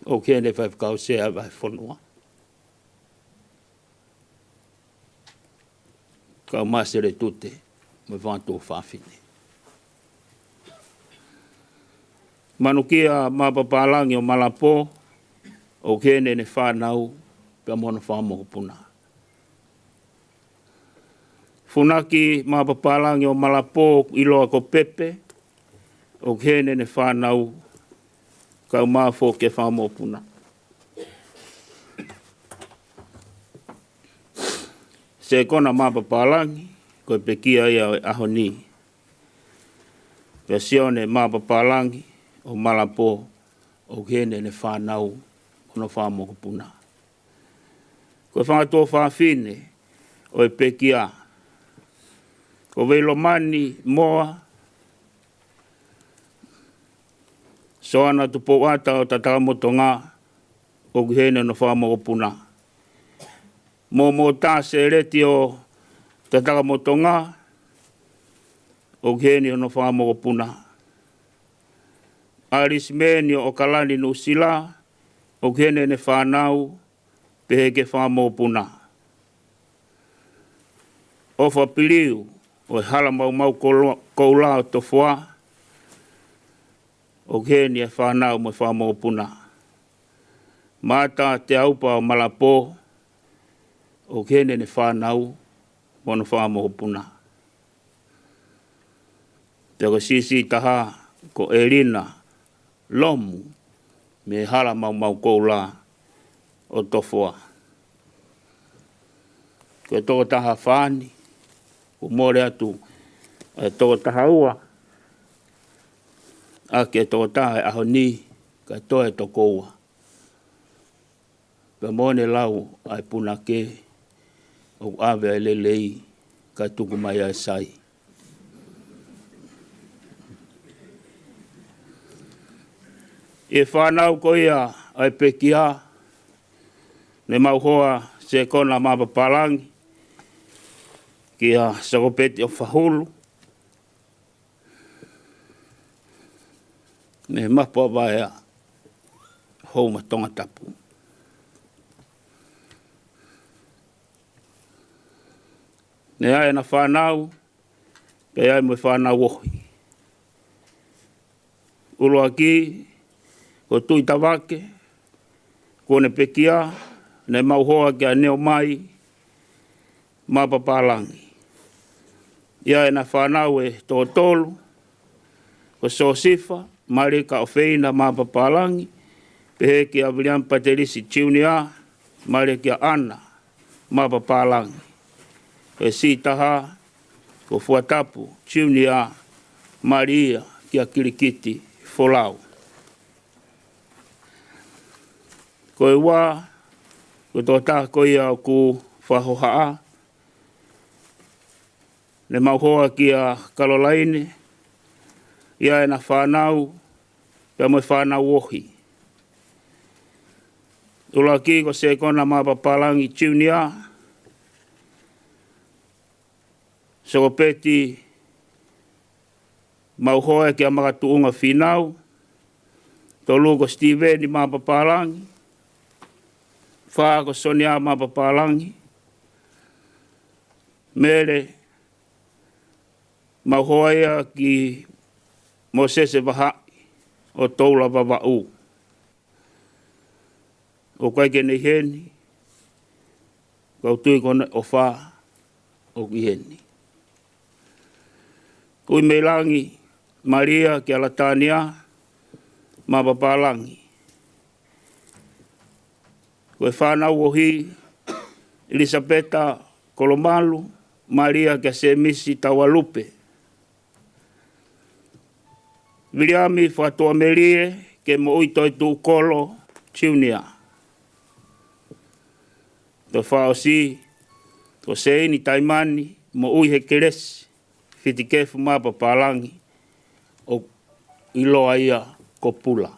ʻoku ʻi heni e faifekau sea ʻa e fonua, kae ʻumaʻā Seletute mo e fanga tuofāfine. Manukia Mapapālangi ʻo Malapō, ʻoku ʻi heni ʻene fānau pea mo hono fanga mokopuna. Funaki Mapapālangi ʻo Malapō, ʻiloa ko Pepe, ʻoku ʻi heni ʻene fānau, kae ʻumaʻā foki e fanga mokopuna. Sēkona Mapapālangi, ko e pekia ia ʻo e ʻaho ni. Pea Sione Mapapālangi ʻo Malapō, ʻoku ʻi heni ʻene fānau, hono fanga mokopuna. Ko e fanga tuofāfine ʻo e pekia, ko Veilomani Moa, Soana Tupouata ʻo Tatakamotonga, ʻoku ʻi heni hono fanga mokopuna. Momotaseleti ʻo Tatakamotonga, ʻoku ʻi heni hono fanga mokopuna. ʻAlisi Meni ʻo ʻOkalani, Nuʻusila, ʻoku ʻi heni ʻene fānau, pehē ki he fanga mokopuna. ʻOfa Piliu ʻo e Hala Maumau Koula, Koula ʻo Tofoa, ʻoku ʻi heni e fānau mo e fanga mokopuna. Mata Teaupa ʻo Malapō, ʻoku ʻi heni ʻene fānau mo hono fanga mokopuna. Pea ko e siʻisiʻi taha ko ʻElina Lomu mei he Hala Maumau Koula ʻo Tofoa. Ko e tokotaha fā ni, kuo mole atu e tokotaha ua, ʻa e tokotaha ʻo e ʻaho ni, kae toe toko ua. Pea mo ʻene lau ʻa e punake, ʻoku ʻave ʻa e lelei, kae tuku mai ʻa e sai. ʻI he fānau ko ia ʻa e pekia, ne mau hoa Sekona Mapapālangi kia Sokopeti ʻOfahulu, mei Mapuavaea, Houma, Tongatapu. Ne ʻi ai ʻena fānau, pea ʻi ai mo e fānau ohi. ʻUluaki, ko Tuʻitavake, kuo ne pekia, ne mau hoa kia Neomai Mapapālangi. ʻI ai ʻena fānau ʻe toko tolu, ko Sosifa, mālie kia ʻOfeina Mapapālangi, pehē kia Viliami Patelisi Junior, mālie kia ʻAna Mapapālangi. Ko e siʻi taha, ko Fuatapu Junior, mālie kia Kilikiti Folau. Ko e ua, ko e tokotaha ko ia ʻoku fakahohaʻa, ne mau hoa kia Kalolaine, ʻi ai ʻena fānau, pea mo e fānau ohi. ʻUluaki ko Sekona Mapapālangi Junior, Sokopeti, mau hoa kia Makatuʻunga Fīnau. Tolu ko Sitīveni Mapapālangi. Fā ko Sonia Mapapālangi. Mele, mau hoa ia kia Mōsese Vahaʻi ʻo Toula Vavaʻu. ʻOku ʻikai ke ne ʻi heni, ka ʻoku ou tui ko ʻene ʻofa ʻoku ʻi heni. Kuimeilangi, mālie kia Latania Mapapālangi. Ko e fānau ohi, ʻIlisapeta Kolomalu, mālie kia Semisi Taualupe. Viliami Fatuamelie Kemoʻui Toetuʻukolo Junior. Toe fakaʻosi, ko Seini Taimani Moʻui Hekelesi Fitikefu Mapapālangi, ʻoku ʻiloa ia ko Pula.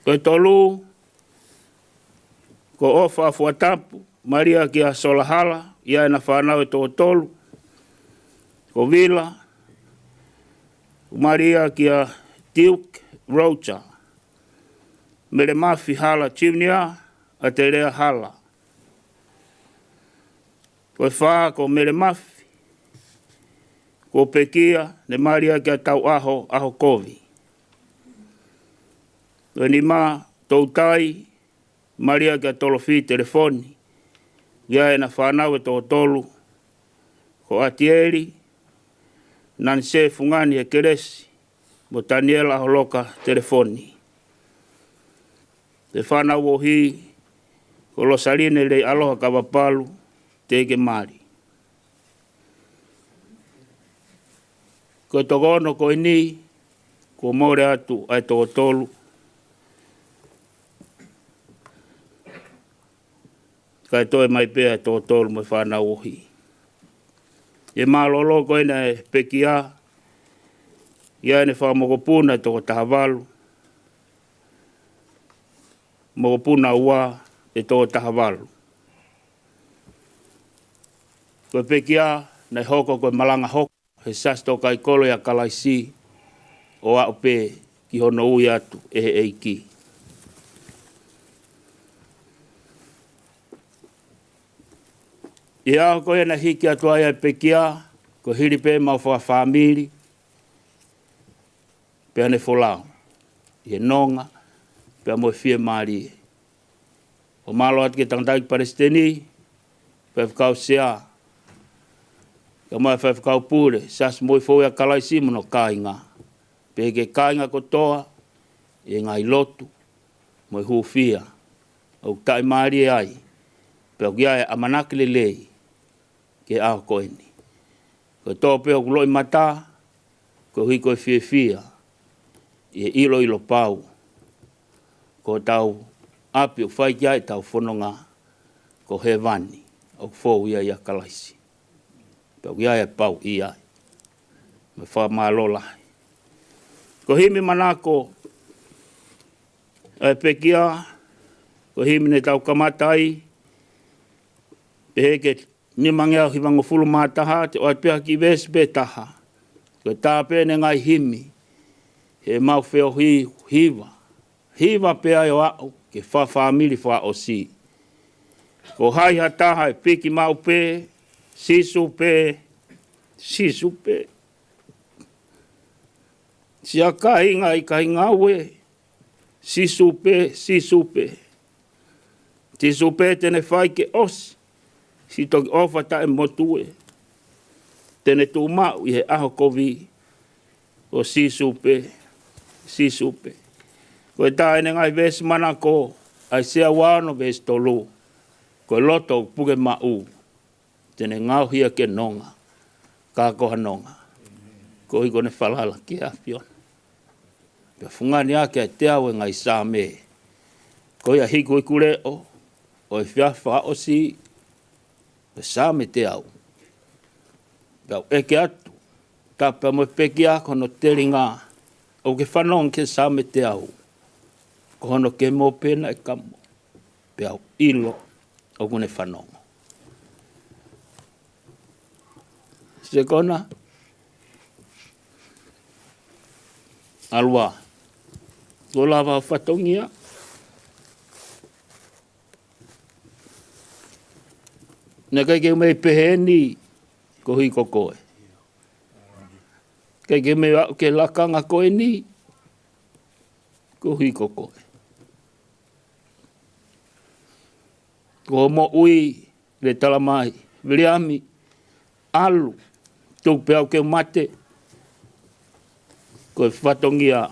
Ko e tolu, ko ʻOfa Fuatapu, mālie kia Solahala, ʻi ai ʻena fānau ʻe toko tolu, ko Vila, mālie kia Duke Roger, Mele Mafi Hala Junior, ʻAtelea Hala. Ko e fā ko Mele Mafi, kuo pekia, ne mālie kia Tauʻaho ʻAhokovi. Ko e nima, Toutai, mālie kia Tolofi Telefoni, ʻi ai ʻena fānau ʻe toko tolu, ko ʻAtieli, Nanisē Fungani Hekelesi, mo Taniela ʻAholoka Telefoni. Ko e fānau ohi, ko Losaline Leialoha Kavapalu, teʻeki ke mali. Ko e toko ono ko eni, kuo mole atu ʻa e toko tolu, kae toe mai pē ʻa e toko tolu mo e fānau ohi. ʻI he mālōlō ko ena ʻa e pekia, ʻI ai ʻene fakamokopuna ʻe toko taha valu, mokopuna ua ʻe toko taha valu. Ko e pekia naʻe hoko ko e malanga hoko he Siasi Tōkaikolo ʻia Kalaisi ʻo aʻu pē ki hono ui atu ʻe he ʻEiki. ʻI he ʻaho ko ia naʻe hiki atu ai ʻa e pekia, ko e hili pē ʻemau fakafāmili, pea ne folau ʻi he nonga pea mo e fiemālie. ʻO mālō atu ki he tangataʻeiki palesiteni, faifekau sea, kae ʻumaʻā e faifekau pule, Siasi Moʻui Fou ʻia Kalaisi mo hono kāinga. Pea ki he kāinga kotoa, ʻi he ngaahi lotu mo e hūfia ʻoku taʻimālie ai, pea ʻoku ʻi ai e ʻamanaki lelei ki he ʻaho ko eni. Ko e tō pē hoku loʻimata koeʻuhi ko e fiefia ʻi he ʻiloʻilo pau ko hotau ʻapi ʻoku fai ki ai ʻetau fononga, ko hēvani ʻoku fou ia ʻia Kalaisi. Pea ʻoku ʻi ai e pau ʻi ai. Mo e fakamālō lahi. Ko e himi manako ʻa e pekia, ko e himi ne tau kamata ai, pehē ki he nimangeau hivangofulu mā taha, te u ʻoatu pē ha kiʻi veesi pē taha. Ko e tā pē ʻene ngaahi himi, heʻemau feohi hiva. Hiva pē ai ʻo aʻu ki he fakafāmili fakaʻosi. Ko hai ha taha ʻe piki maʻu pē, Sīsū pē, Sīsū pē. Siʻa kāinga ʻe ʻikai ngāue, Sīsū pē, Sīsū pē. Sīsū pē te ne fai ke ʻosi siʻi toki ʻofa taʻemotu ē. Te ne tuʻu maʻu ʻi he ʻaho kovi, ko Sīsū pē, Sīsū pē. Ko e tā ʻene ngaahi veesi manako, ʻAisea ua ono veesi tolu, ko e loto ʻoku puke maʻu, te ne ngaohi ia ke nonga, ka ko ha nonga, koeʻuhi ko ʻene falala ki he ʻAfiona. Pea fungani ʻaki ʻa e teau ʻo e ngaahi Saame, ko ia hikuhiku leʻo ʻo e efiafi fakaʻosi, ko e Saame teau. Pea u ʻeke atu, tapu mo e pekia ko hono telinga, ʻoku ke fanongo ki he Saame teau, ko hono kemo pē naʻe kamo, pea u ʻilo ʻoku ne fanongo. Sekona, ʻAlu ā. Ko e lava fatongia. Naʻe ʻikai ke u mei pehē ni koeʻuhi ko koe. ʻIkai ke u mei aʻu ki he lakanga ko eni koeʻuhi ko koe. Ko hoʻo moʻui, le tala mai, Viliami, ʻalu, tuku pē au ke u mate, ko e fatongia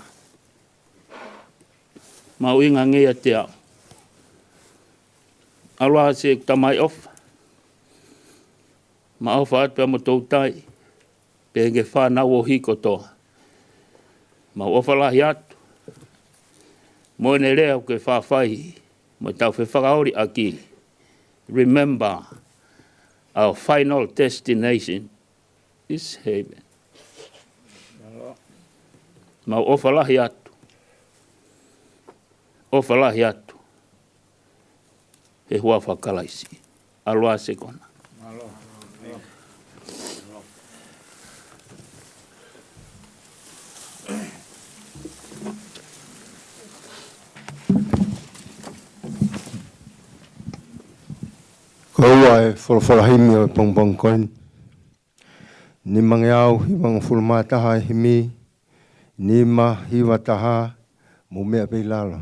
mahuʻinga ange ʻiate au. ʻAlu ā siʻeku Tamai ʻofa, mau ʻofa atu pea mo toutai, pea ki he fānau ʻohi kotoa. Mau ʻofa lahi atu. Mo ʻene lea ʻoku ke faʻa fai, mo ʻetau fefakaoli ʻaki. Remember, our final destination is heaven. Mau ʻofa lahi atu. ʻOfa lahi atu. He huafa ʻo Kalaisi. ʻAlu ā Sekona. Ko ua e folofola himi ʻo e pongipongi ko eni. Nimangeau hivangofulu mā taha e himi, nima hiva taha, mou meʻa pē ʻi lalo.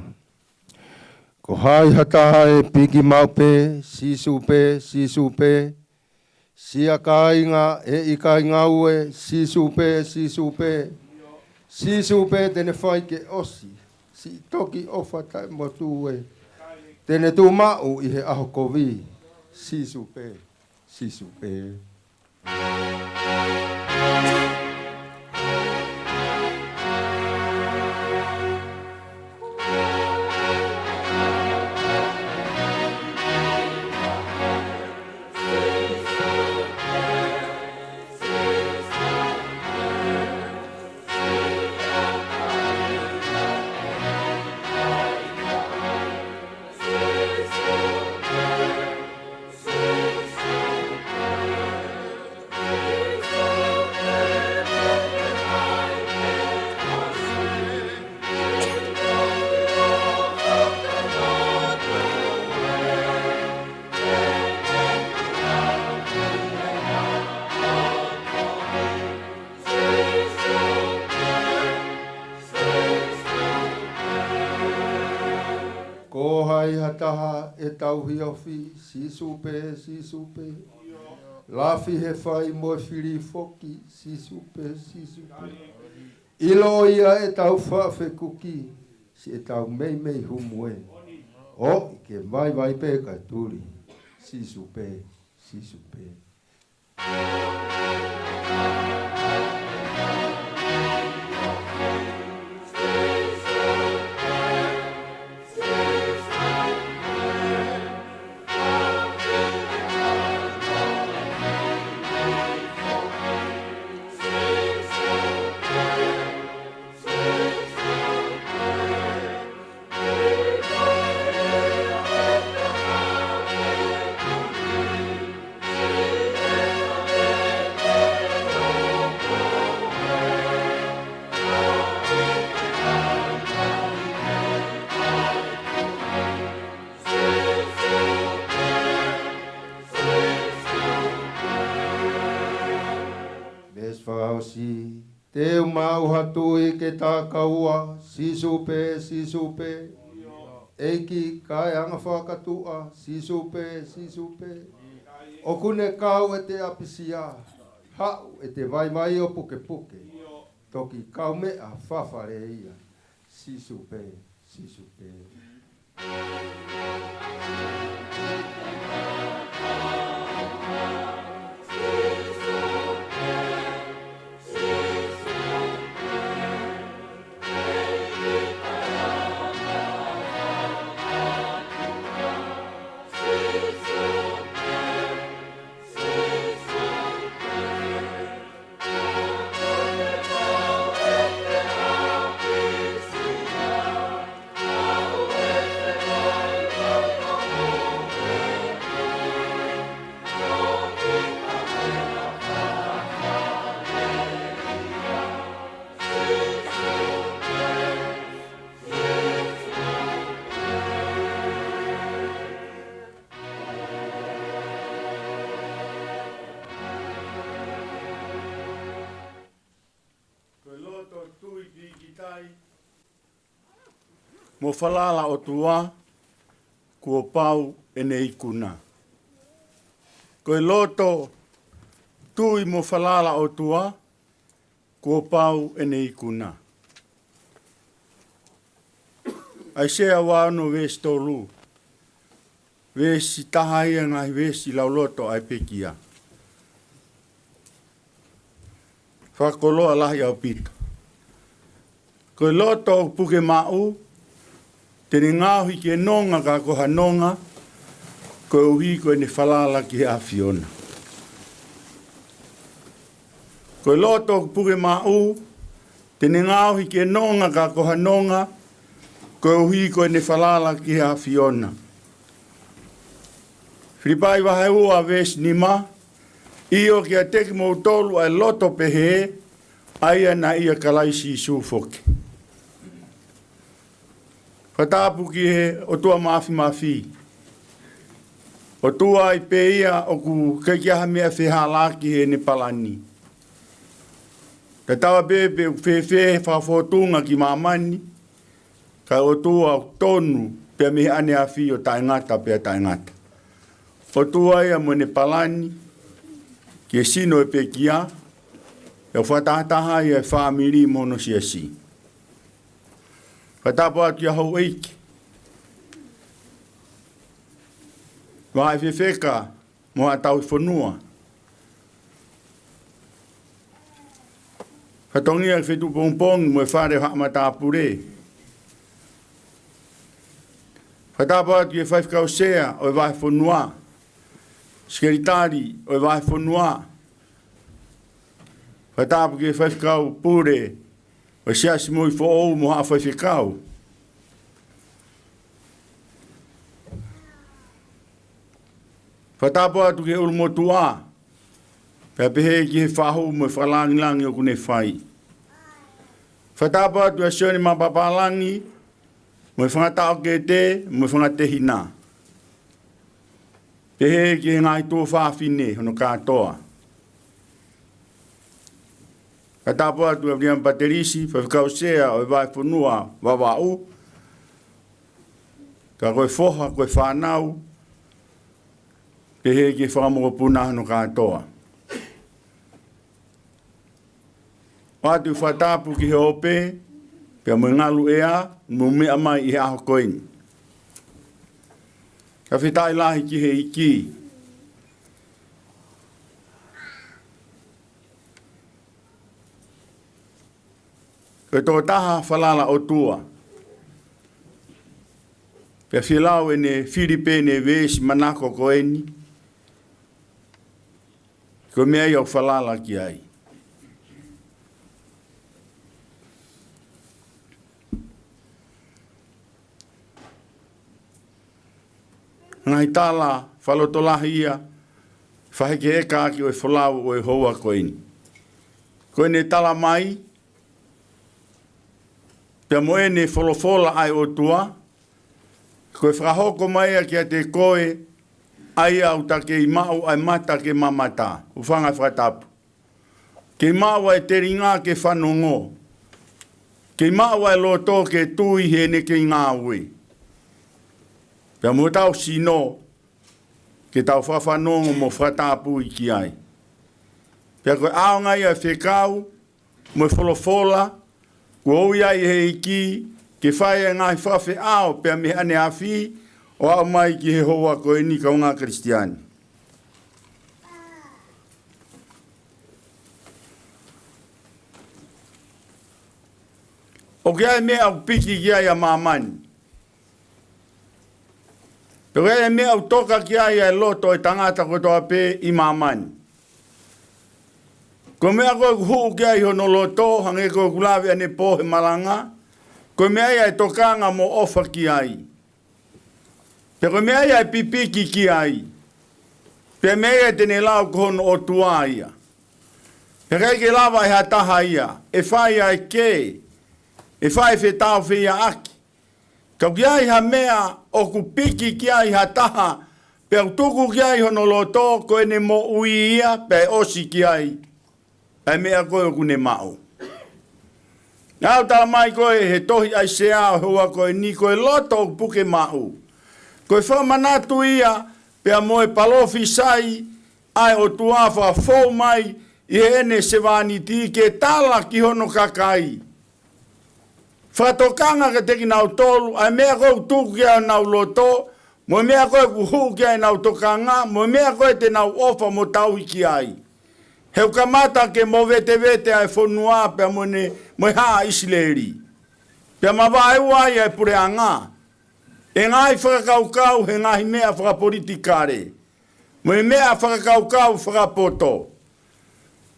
Ko hai ha taha ʻe piki maʻu pē, Sīsū pē, Sīsū pē. Siʻa kāinga ʻe ʻikai ngāue, Sīsū pē, Sīsū pē. Sīsū pē te ne fai ke ʻosi siʻi toki ʻofa taʻemotu ē. Te ne tuʻu maʻu ʻi he ʻaho kovi, Sīsū pē, Sīsū pē. taha ʻetau hiofi, Sīsū pē, Sīsū pē. Lafi he fai mo e fili foki, Sīsū pē, Sīsū pē. ʻIlo ia ʻetau faʻa fekuki, siʻetau meimei humu ē. ʻOi ke vaivai pē kae tuli, Sīsū pē, Sīsū pē. Veesi fakaʻosi. Te u maʻu ha tui ke takaua, Sīsū pē, Sīsū pē. ʻEiki kae anga fakatuʻa, Sīsū pē, Sīsū pē. ʻOku ne kau ʻete ʻapisia, haʻu ʻete vaivai ʻo pukepuke. Toki kaumeʻa fafale ia, Sīsū pē, Sīsū pē. Ko e loto tui pīkitai mo falala ʻOtua, kuo pau ʻene ikuna. Ko e loto tui mo falala ʻOtua, kuo pau ʻene ikuna. ʻAisea ua ono veesi tolu. Veesi taha ia ngaahi veesi lauloto ʻa e pekia. Fakakoloa lahi ʻaupito. Ko e loto ʻoku puke maʻu, te ne ngaohi ke nonga ka ko ha nonga, koeʻuhi ko ʻene falala ki he ʻAfiona. Ko e loto ʻoku puke maʻu, te ne ngaohi ke nonga ka ko ha nonga, koeʻuhi ko ʻene falala ki he ʻAfiona. Filipai vahe ua veesi nima, ʻio kiate kimoutolu ʻa e loto pehē, ʻa ia naʻe ʻia Kalaisi Sīsū foki. Fakatapu ki he ʻOtua Māfimafi. ʻOtua ʻi pē ia ʻoku ʻikai ke ʻi ai ha meʻa fehālaaki heʻene palani. Tatau ai pē pe ʻoku fēfē he fakafōtunga ki māmani, ka ʻOtua ʻoku tonu pea mei he ʻaneafi ʻo taʻengata pea taʻengata. ʻOtua ia mo ʻene palani, ki he sino ʻo e pekia, ʻoku fakatahataha ia ʻa e fāmili mo hono siasi. Fakatapu atu ki he houʻeiki, vaʻe fefeka mo haʻa tauhi fonua. Fatongia ki he feituʻu pongipongi mo e fale ʻo haʻa matāpule. Fakatapu atu ki he faifekau sea ʻo e vahefonua, sekelitali ʻo e vahefonua. Fakatapu ki he faifekau pule ʻo e Siasi Moʻui Foʻou mo haʻa faifekau. Fakatapu atu ki he ʻulumotuʻa, pea pehē ki he fahu mo e fakalāngilangi ʻoku ne fai. Fakatapu atu ʻa Sione Mapapālangi, mo e fanga taʻokete, mo e fanga tehina. Pehē ki he ngaahi tuofāfine hono kātoa. Fakatapu atu ʻa Viliami Patelisi, faifekau sea ʻo e vahefonua Vavaʻu. Ka ko e foha, ko e fānau, pehē ki he fanga mokopuna hono kātoa. ʻOatu e fakatapu ki he ope, pea mo e ngalu ʻea, mo e meʻa mai ʻi he ʻaho ko eni. Fakafetaʻi lahi ki he ʻEiki. Ko e tokotaha falala ʻOtua. Pea fie lau ʻene fili pē ʻene veesi manako ko eni. Ko e meʻa ia ʻoku falala ki ai. Ngaahi tala fakalotolahi ia, fakahekeheka ʻaki ʻo e folau ʻo e houa ko eni. Ko ʻene tala mai, pea mo ʻene folofola ʻa e ʻOtua, ko e fakahoko mai ia kiate koe, ʻa ia ʻoku ta kei maʻu ʻa e mata ke mamata, hūfanga he fakatapu. Kei maʻu ʻa e telinga ke fanongo. Kei maʻu ʻa e loto ke tui heʻene kei ngāue. Pea mo hotau sino, ke tau fakafanongo mo fakatapui ki ai. Pea ko e ʻaonga ia ʻo e fekau, mo e folofola, kuo ui ai ʻe he ʻEiki, ke fai ʻa e ngaahi fakafeʻao pea mei he ʻaneafi, ʻo aʻu mai ki he houa ko eni kaungā Kalisitiane. ʻOku ʻi ai e meʻa ʻoku piki ki ai ʻa māmani. Pea ʻoku ʻi ai e meʻa ʻoku toka ki ai ʻa e loto ʻo e tangata kotoa pē ʻi māmani. Ko e meʻa ko ē ʻoku huʻu ki ai hono loto, hangē ko ʻeku lave ʻanepō he malanga, ko e meʻa ia ʻe tokanga mo ʻofa ki ai. Pea ko e meʻa ia ʻe pipiki ki ai. Pea meʻa ia te ne lau ko hono ʻotua ia. Pea ʻikai ke lava ʻe ha taha ia, ʻe fai ʻa e kē, ʻe fai e fetāufehiʻaki. Ka ʻoku ʻi ai ha meʻa ʻoku piki ki ai ha taha, pea ʻoku tuku ki ai hono loto, ko ʻene moʻui ia, pea ʻe ʻosi ki ai ʻa e meʻa ko ē ʻoku ne maʻu. Naʻa ku tala mai ko ē he tohi ʻAisea ʻo e houa ko eni, ko e loto ʻoku puke maʻu. Ko e fakamanatu ia, pea mo e palōfisai ʻa e ʻOtua fakafou mai ʻi heʻene sevāniti ke tala ki hono kakai. Fakatokanga kiate kinautolu, ʻa e meʻa ko ē ʻoku tuku ki ai honau loto, mo e meʻa ko ē ʻoku huʻu ki ai ʻenau tokanga, mo e meʻa ko ē te nau ʻofa mo tauhi ki ai. He ʻoku kamata ke movetevete ʻa e fonua pea mo ʻene, mo e haʻa ʻIsileli. Pea mavaeua ai ʻa e puleʻanga. ʻE ngaahi fakakaukau, he ngaahi meʻa fakapolitikale. Mo e meʻa fakakaukau fakapoto.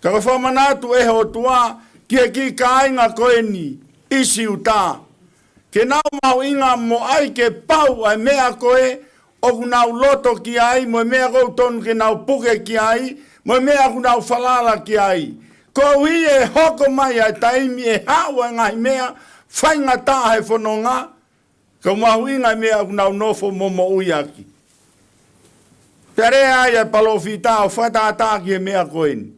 Ka ko e fakamanatu ʻe he ʻOtua ki he kiʻi kāinga ko eni ʻi Siuta. Ke nau mahuʻinga mo ʻai ke pau ʻa e meʻa ko ē ʻoku nau loto ki ai, mo e meʻa ʻoku tonu ke nau puke ki ai, mo e meʻa ʻoku nau falala ki ai. Koeʻuhi ʻe hoko mai ʻa e taimi ʻe haʻu ʻa e ngaahi meʻa faingataʻa he fononga, ka ʻoku mahuʻinga e meʻa ʻoku nau nofo mo moʻui ʻaki. Pea lea ai ʻa e palōfita ʻo fakatātā ki he meʻa ko eni.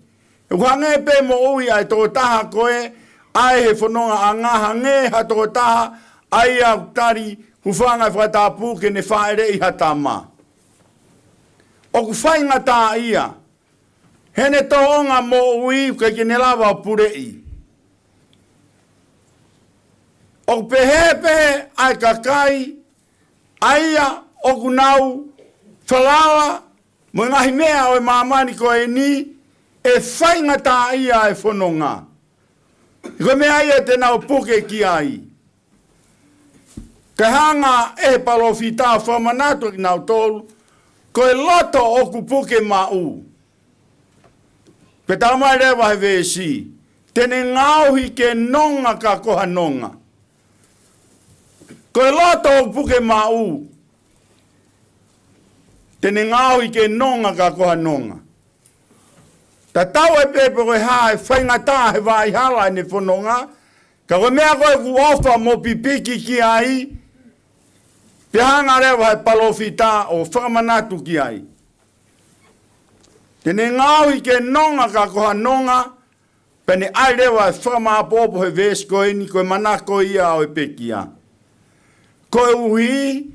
ʻOku hangē pē moʻui ʻa e tokotaha ko ē, ʻa ē he fonongaʻanga hangē ha tokotaha, ʻa ia ʻoku tali hūfanga he fakatapu ke ne fāʻeleʻi ha tama. ʻOku faingataʻaʻia, heʻene tōʻonga moʻui ʻoku ʻikai ke ne lava ʻo puleʻi. ʻOku pehē pē ʻa e kakai, ʻa ia ʻoku nau falala mo e ngaahi meʻa ʻo e māmani ko eni, ʻe faingataʻaʻia e fononga. Ko e meʻa ia te nau puke ki ai. Ka hanga ʻe he palōfita ʻo fakamanatu kinautolu, ko e loto ʻoku puke maʻu. Pea tala mai leva he veesi, te ne ngaohi ke nonga ka ko ha nonga. Ko e loto ʻoku puke maʻu, te ne ngaohi ke nonga ka ko ha nonga. Tatau ai pē pe ko e hā e faingataʻa he vaʻa hala ʻene fononga, ka ko e meʻa ko ē ʻoku ʻofa mo pipiki ki ai, pea hanga leva he palōfita ʻo fakamanatu ki ai. Te ne ngaohi ke nonga ka ko ha nonga, pea ne ʻai leva e fakamāʻopoʻopo he veesi ko eni ko e manako ia ʻo e pekia. Koeʻuhi,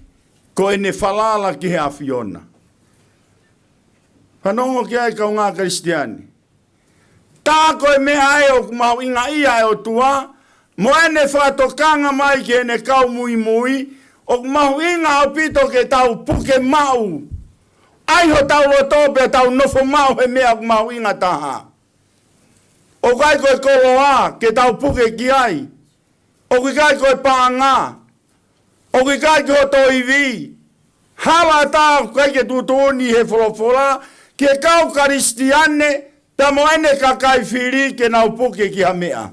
ko ʻene falala ki he ʻAfiona. Fanongo ki ai kaungā Kalisitiane. Tā ko e meʻa ē ʻoku mahuʻingaʻia e ʻOtua, mo ʻene fakatokanga mai ki heʻene kau muimui, ʻoku mahuʻinga ʻaupito ke tau puke maʻu ʻa hotau loto pea tau nofo maʻu he meʻa ʻoku mahuʻinga taha. ʻOku ʻikai ko e koloa ke tau puke ki ai. ʻOku ʻikai ko e paʻanga. ʻOku ʻikai ko hoto ivi. Hala ʻatā ʻoku ʻikai ke tuʻutuʻuni he folofola ki he kau Kalisitiane, pea mo ʻene kakai fili ke nau puke ki ha meʻa.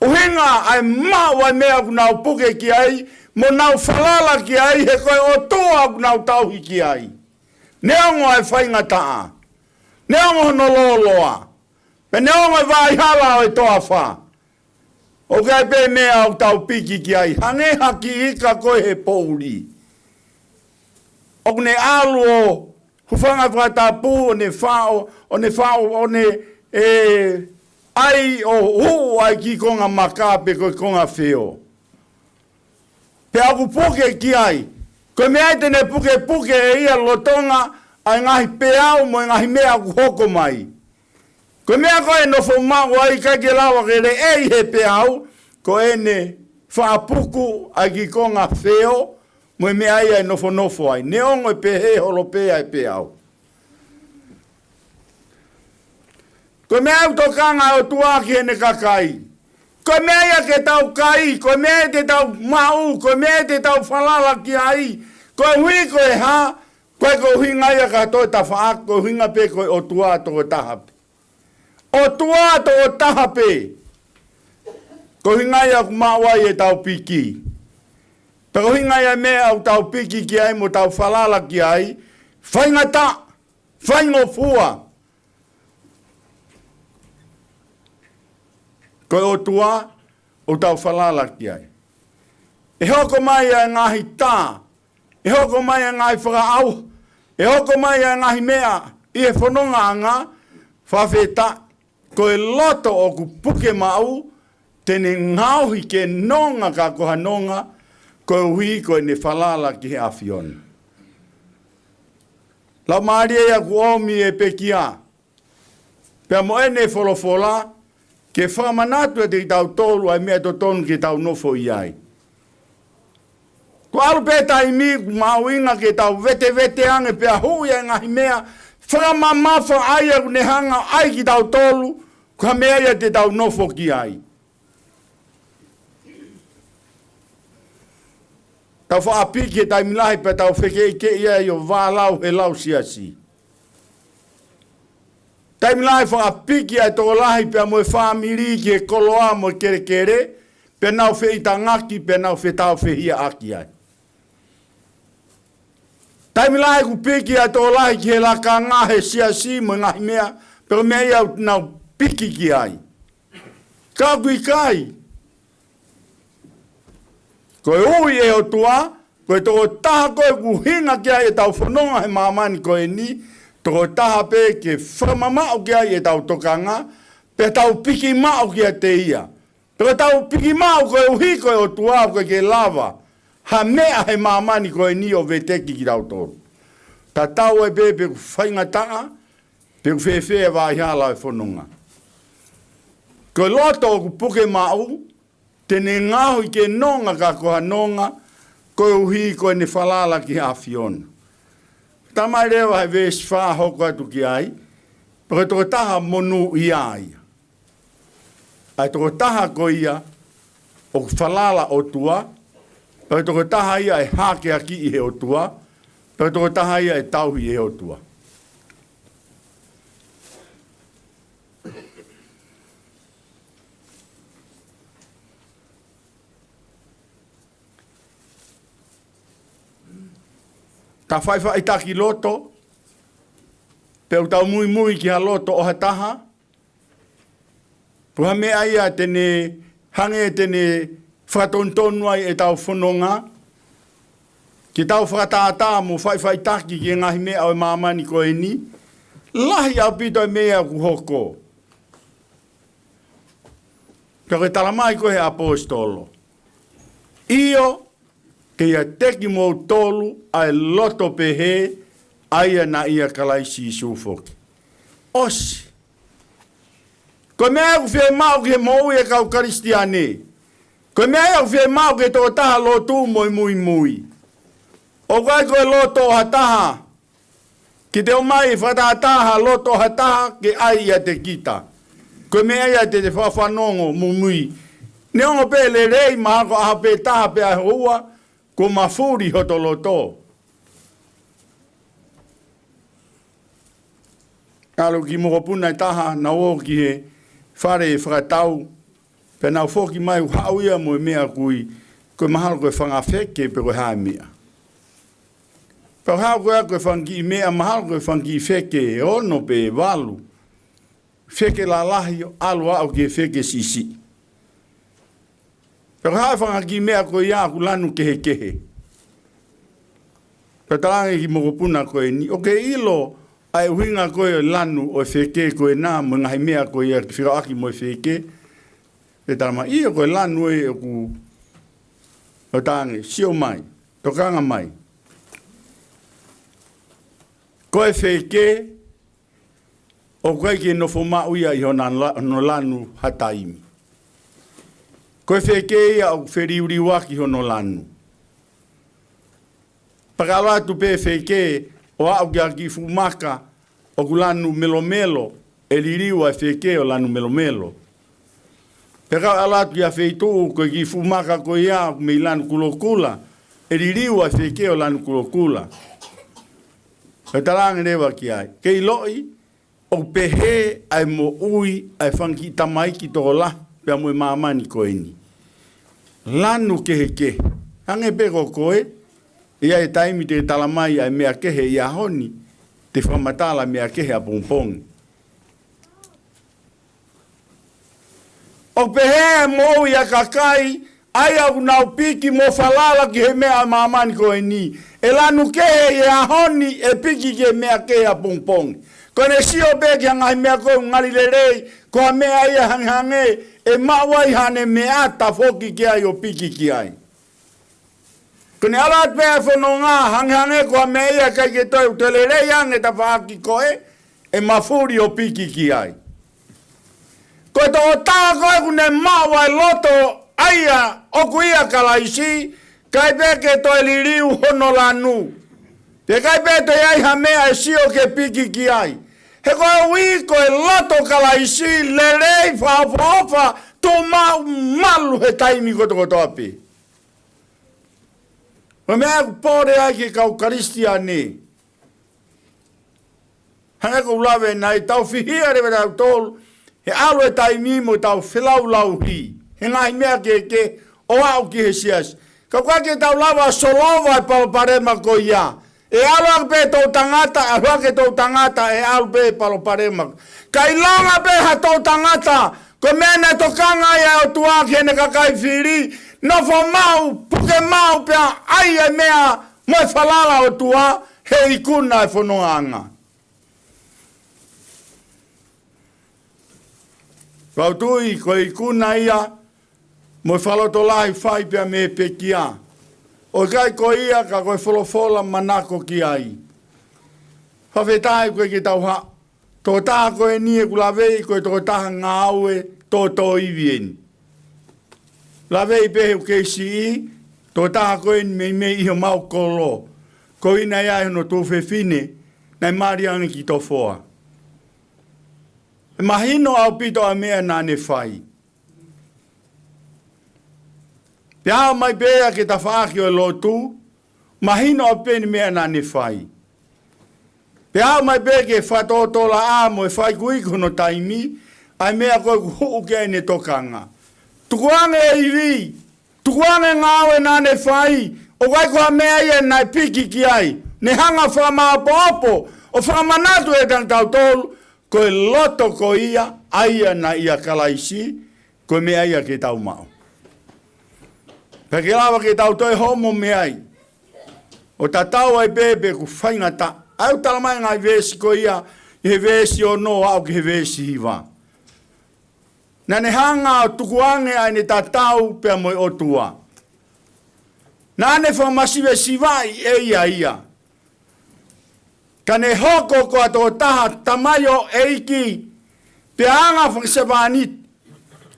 ʻUhinga ʻa e maʻu ʻa e meʻa ʻoku nau puke ki ai, mo nau falala ki ai, he ko e ʻOtua ʻoku nau tauhi ki ai. Neongo ʻa e faingataʻa. Neongo hono lōloa. Pea neongo e vaʻihala ʻo e toafa. ʻOku ʻi ai pē meʻa ʻoku tau piki ki ai. Hangē ha kiʻi ika ko ē he poʻuli. ʻOku ne ʻalu ʻo hūfanga he fakatapu, ʻo ne faʻo, ʻo ne faʻo, ʻo ne, ē, ʻai ʻo huʻu ʻa e kiʻi konga maka pe ko e konga feo. Pea ʻoku puke ki ai. Ko e meʻa ia te ne pukepuke ʻe ia lolotonga ʻa e ngaahi peau mo e ngaahi meʻa ʻoku hoko mai. Ko e meʻa ko ē ʻe nofo maʻu ai, ʻikai ke lava ke leʻei he peau, ko ʻene faʻa puku ʻa e kiʻi konga feo, mo e meʻa ia ʻe nofonofo ai. Neongo ʻe pehē holo pē ʻa e peau. Ko e meʻa ʻoku tokanga ʻa e ʻOtua ki heʻene kakai. Ko e meʻa ia ke tau kai, ko e meʻa ia te tau maʻu, ko e meʻa ia te tau falala ki ai. Koeʻuhi ko e hā, ʻoku ʻikai ko e ʻuhinga ia ki ha toe tafaʻaki, ko e ʻuhinga pē ko e ʻOtua tokotaha pē. ʻOtua tokotaha pē. Ko e ʻuhinga ia ʻoku maʻu ai ʻetau piki. Pea ko e ʻuhinga ia meʻa ʻoku tau piki ki ai mo tau falala ki ai. Faingataʻa, faingofua. Ko e ʻOtua ʻoku tau falala ki ai. ʻE hoko mai ʻa e ngaahi tā, ʻe hoko mai ʻa e ngaahi fakaʻauha, ʻe hoko mai ʻa e ngaahi meʻa ʻi he fonongaʻanga, fakafetaʻi, ko e loto ʻoku puke maʻu, te ne ngaohi ke nonga ka ko ha nonga, koeʻuhi ko ʻene falala ki he ʻAfiona. Laumālie ia ʻoku ʻomi ʻe pekia. Pea mo ʻene folofola, ke fakamanatu ʻiate kitautolu ʻa e meʻa totonu ke tau nofo ʻi ai. Ko e ʻalu pē taimi, ʻoku mahuʻinga ke tau vetevete ange pea huʻi ʻa e ngaahi meʻa, fakamamafa ʻa ia ʻoku ne hanga ʻo ʻai kitautolu, ko ha meʻa ia te tau nofo ki ai. Tau faʻa piki he taimi lahi pea tau fekeʻikeʻi ai ʻo vālau he lau siasi. Taimi lahi faʻa piki ʻa e tokolahi pea mo e fāmili ki he koloa mo e kelekele, pea nau feʻitangaki, pea nau fetaufehiʻaki ai. Taimi lahi ʻoku piki ʻa e tokolahi ki he lakanga he siasi mo e ngaahi meʻa, pea ko e meʻa ia ʻoku nau piki ki ai. Ka ʻoku ʻikai. Ko e ui ʻe he ʻOtua, ko e tokotaha ko ē ʻoku ʻuhinga ki ai ʻetau fononga he māmani ko eni, tokotaha pē ke fakamamaʻu ki ai ʻetau tokanga, pea tau piki maʻu kiate ia. Pea ko ʻetau piki maʻu koeʻuhi ko e ʻOtua ʻoku ʻikai ke lava ha meʻa he māmani ko eni ʻo veteki kitautolu. Tatau ai pē pe ʻoku faingataʻa, pe ʻoku fēfē e vaʻihala ʻo e fononga. Ko e loto ʻoku puke maʻu, te ne ngaohi ke nonga ka ko ha nonga, koeʻuhi ko ʻene falala ki he ʻAfiona. Talamai leva he veesi fā hoko atu ki ai, pea ko e tokotaha monūʻia ia. ʻA e tokotaha ko ia ʻoku falala ʻOtua, pea ko e tokotaha ia ʻe hākeakiʻi ʻe he ʻOtua, pea ko e tokotaha ia ʻe tauhi ʻe he ʻOtua. Tau faʻifaʻitaki loto, pe ʻoku tau muimui ki ha loto ʻo ha taha, pe ko ha meʻa ia te ne hangē te ne fakatonutonu ai ʻetau fononga, ke tau fakatātā mo faʻifaʻitaki ki he ngaahi meʻa ʻo e māmani ko eni, lahi ʻaupito e meʻa ʻoku hoko. Pea ko e talamai ko ē ʻe he ʻaposetolo. ʻIo, ʻe ʻiate kimoutolu ʻa e loto pehē, ʻa ia naʻe ʻia Kalaisi Sīsū foki. ʻOsi. Ko e meʻa ʻoku fiemaʻu ki he moʻui ʻa e kau Kalisitiane. Ko e meʻa ʻoku fiemaʻu ki he tokotaha lotu mo e muimui. ʻOku ʻikai ko e loto ʻo ha taha ke te ʻomai fakatātā ha loto ʻo ha taha ke ʻai ʻiate kita. Ko e meʻa ia te te fakafanongo muimui. Neongo pē lelei mahalo ko e ʻaho pē taha pe ʻaho ua, kuo mafuli hoto loto. ʻAlu ki mokopuna ʻe taha, naʻa nau ō ki he fale fakatau, pea nau foki mai ʻo haʻu ia mo e meʻa kui, ko e mahalo ko e fanga feke pe ko e hā e meʻa. Pea haʻu ko ia ko e fanga kiʻi meʻa, mahalo ko e fanga kiʻi feke, ʻe ono pe ʻe valu. Feke lalahi ʻo ʻalu ʻo aʻu ki he feke siʻisiʻi. Pea ko e hā e fanga kiʻi meʻa ko ia ʻoku lanu kehekehe. Pea talaange ki mokopuna ko eni, ʻoku ke ʻilo ʻa e ʻuhinga ko ē ʻo e lanu ʻo e feke ko ena mo e ngaahi meʻa ko ia ke fekauʻaki mo e feke? Pea talamai, ʻio, ko e lanu ē ʻoku, ʻo talaange, sio mai, tokanga mai. Ko e feke, ʻoku ʻikai ke nofo maʻu ia ʻi hono la-, hono lanu ha taimi. Ko e feke ia ʻoku feliuliuaki hono lanu. Pea ka ʻalu atu pē feke ʻo aʻu ki ha kiʻi fuʻu maka ʻoku lanu melomelo, ʻe liliu ʻa e feke ʻo lanu melomelo. Pea ka ʻalu atu ki ha feituʻu ko e kiʻi fuʻu maka ko ia ʻoku mei lanu kulokula, ʻe liliu ʻa e feke ʻo lanu kulokula. ʻE talaange leva ki ai, ke ʻiloʻi, ʻoku pehē ʻa e moʻui ʻa e fanga kiʻi tamaiki tokolahi pea mo e māmani ko eni. Lanu kehekehe. Hangē pē ko koe, ʻe ʻi ai e taimi te talamai ʻa e meʻa kehe ʻi he ʻaho ni, te fakamatala meʻa kehe ʻapongipongi. ʻOku pehē ʻa e moʻui ʻa e kakai, ʻa ia ʻoku nau piki mo falala ki he meʻa ʻa māmani ko eni. ʻE lanu kehe ʻi he ʻaho ni, ʻe piki ki he meʻa kehe ʻapongipongi. Ko ʻene sio pē ki he ngaahi meʻa ko ē ʻoku ngali lelei, ko ha meʻa ia hangehangē ʻe maʻu ai haʻane meʻa tafoki ki ai ʻo piki ki ai. Ko ʻene ʻalu atu pē ʻa e fononga, hangehangē ko ha meʻa ia ʻikai ke toe, toe lelei ange tafaʻaki ko ē, ʻe mafuli ʻo piki ki ai. Ko e tokotaha ko ē ʻoku ne maʻu ʻa e loto ʻa ia ʻoku ʻia Kalaisi, ʻikai pē ke toe liliu hono lanu. Pea ʻikai pē toe ʻi ai ha meʻa ʻe sio ke piki ki ai. He koeʻuhi ko e loto Kalaisi lelei, fakaʻofoʻofa, tuʻumaʻu, malu he taimi kotokotoa pē. Ko e meʻa ʻoku pole ai ki he kau Kalisitiane. Hangē ko ʻeku lave naʻe tau fihia leva tautolu he ʻalu e taimi mo tau felaulauhi he ngaahi meʻa kehekehe ʻo aʻu ki he siasi. Ka ʻoku ʻikai ke tau lava ʻo solova e palopalema ko ia. ʻE ʻalu hake pē toʻutangata, ʻalu hake toʻutangata, ʻe ʻalu pē palopalema. Ka ʻilonga pē ha toʻutangata, ko e meʻa naʻe tokanga ai ʻa e ʻOtua ki heʻene kakai fili, nofo maʻu, puke maʻu pea ʻai e meʻa mo e falala ʻOtua, he ikuna e fonongaʻanga. Pea ʻoku ou tui ko e ikuna ia, mo e fakalotolahi fai pea mei he pekia. ʻOku ʻikai ko ia ka ko e folofola manako ki ai. Fakafetaʻi ko e ke tau ha. Tokotaha ko eni ʻeku laveʻi ko e tokotaha ngāue tōtōivi eni. Laveʻi pē he ʻoku kei siʻi, tokotaha ko eni meimei ʻi homau kolo. Ko ʻene ʻi ai hono tuofefine, naʻe mali ange ki Tofoa. ʻE mahino ʻaupito ʻa e meʻa naʻa ne fai. Pea aʻu mai pē ia ki he tafaʻaki ʻo e lotu, mahino ʻaupito e meʻa naʻa ne fai. Pea aʻu mai pē ki he fakatōtōlaʻā mo e fai kuiku hono taimi, ʻa e meʻa ko ē ʻoku huʻu ki ai ʻene tokanga. Tukuange e ivi, tukuange e ngāue naʻa ne fai, ʻoku ʻikai ko ha meʻa ia naʻe piki ki ai. Ne hanga ʻo fakamāʻopoʻopo, ʻo fakamanatu ʻe tautolu, ko e loto ko ia, ʻa ia naʻe ʻia Kalaisi, ko e meʻa ia ke tau maʻu. Pea ke lava ke tau toe homo mei ai. ʻO tatau ai pē pe ʻoku faingataʻa. ʻA ia ʻoku talamai ngaahi veesi ko ia, ʻi he veesi ono ʻo aʻu ki he veesi hiva. Naʻa ne hanga ʻo tukuange ʻa ʻene tatau pea mo e ʻOtua. Naʻa ne fakamasivesivaʻi ʻe ia ia. Ka ne hoko ko ha tokotaha tamaioʻeiki, pea anga fakasevāniti.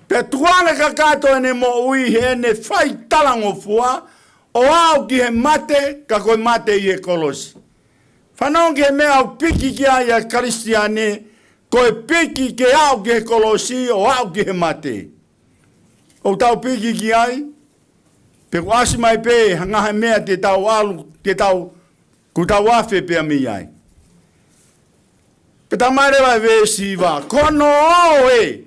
Pea tukuange kakato ʻene moʻui heʻene fai talangofua, ʻo aʻu ki he mate, ka ko e mate ʻi he kolosi. Fanongo ki he meʻa ʻoku piki ki ai ʻa e Kalisitiane, ko e piki ke aʻu ki he kolosi, ʻo aʻu ki he mate. ʻOku tau piki ki ai, pe kuo ʻasi mai pē ha ngaahi meʻa te tau ʻalu, te tau, kuo tau afe pea mei ai. Pea talamai leva ʻe he veesi hiva, ko hono ʻoe,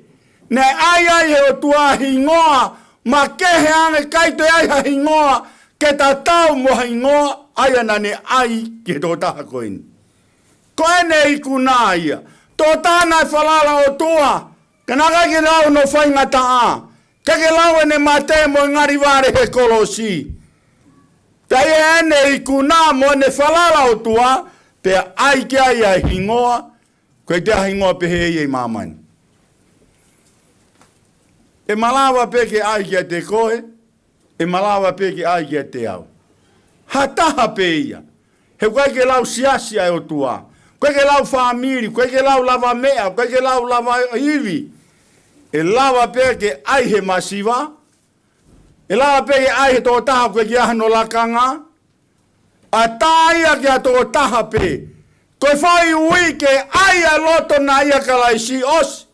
naʻe ʻai ai ʻe he ʻOtua hingoa, makehe ange ʻikai toe ʻai ha hingoa, ke tatau mo ha hingoa, ʻa ia naʻa ne ʻai ki he tokotaha ko eni. Ko ʻene ikuna ia, tokotaha naʻe falala ʻOtua, ka naʻe ʻikai ke lau hono faingataʻa, ʻikai ke lau ʻene mate mo e ngali vale he kolosi. Pea ʻi heʻene ikuna mo ʻene falala ʻOtua, pea ʻai ki ai ʻa e hingoa, ko e te hingoa pehē ia ʻi māmani. ʻE malava pē ke ʻai kiate koe, ʻe malava pē ke ʻai kiate au. Ha taha pē ia. He ʻoku ʻikai ke lau siasi ʻa e ʻOtua. ʻIkai ke lau fāmili, ʻikai ke lau lavameʻa, ʻikai ke lau lava ivi. ʻE lava pē ke ʻai he masiva. ʻE lava pē ke ʻai he tokotaha ʻoku ʻikai ke ʻi ai hano lakanga. ʻAtā ia ki ha tokotaha pē. Ko e foʻi ui ke ʻai ʻa e loto naʻe ʻia Kalaisi ʻosi.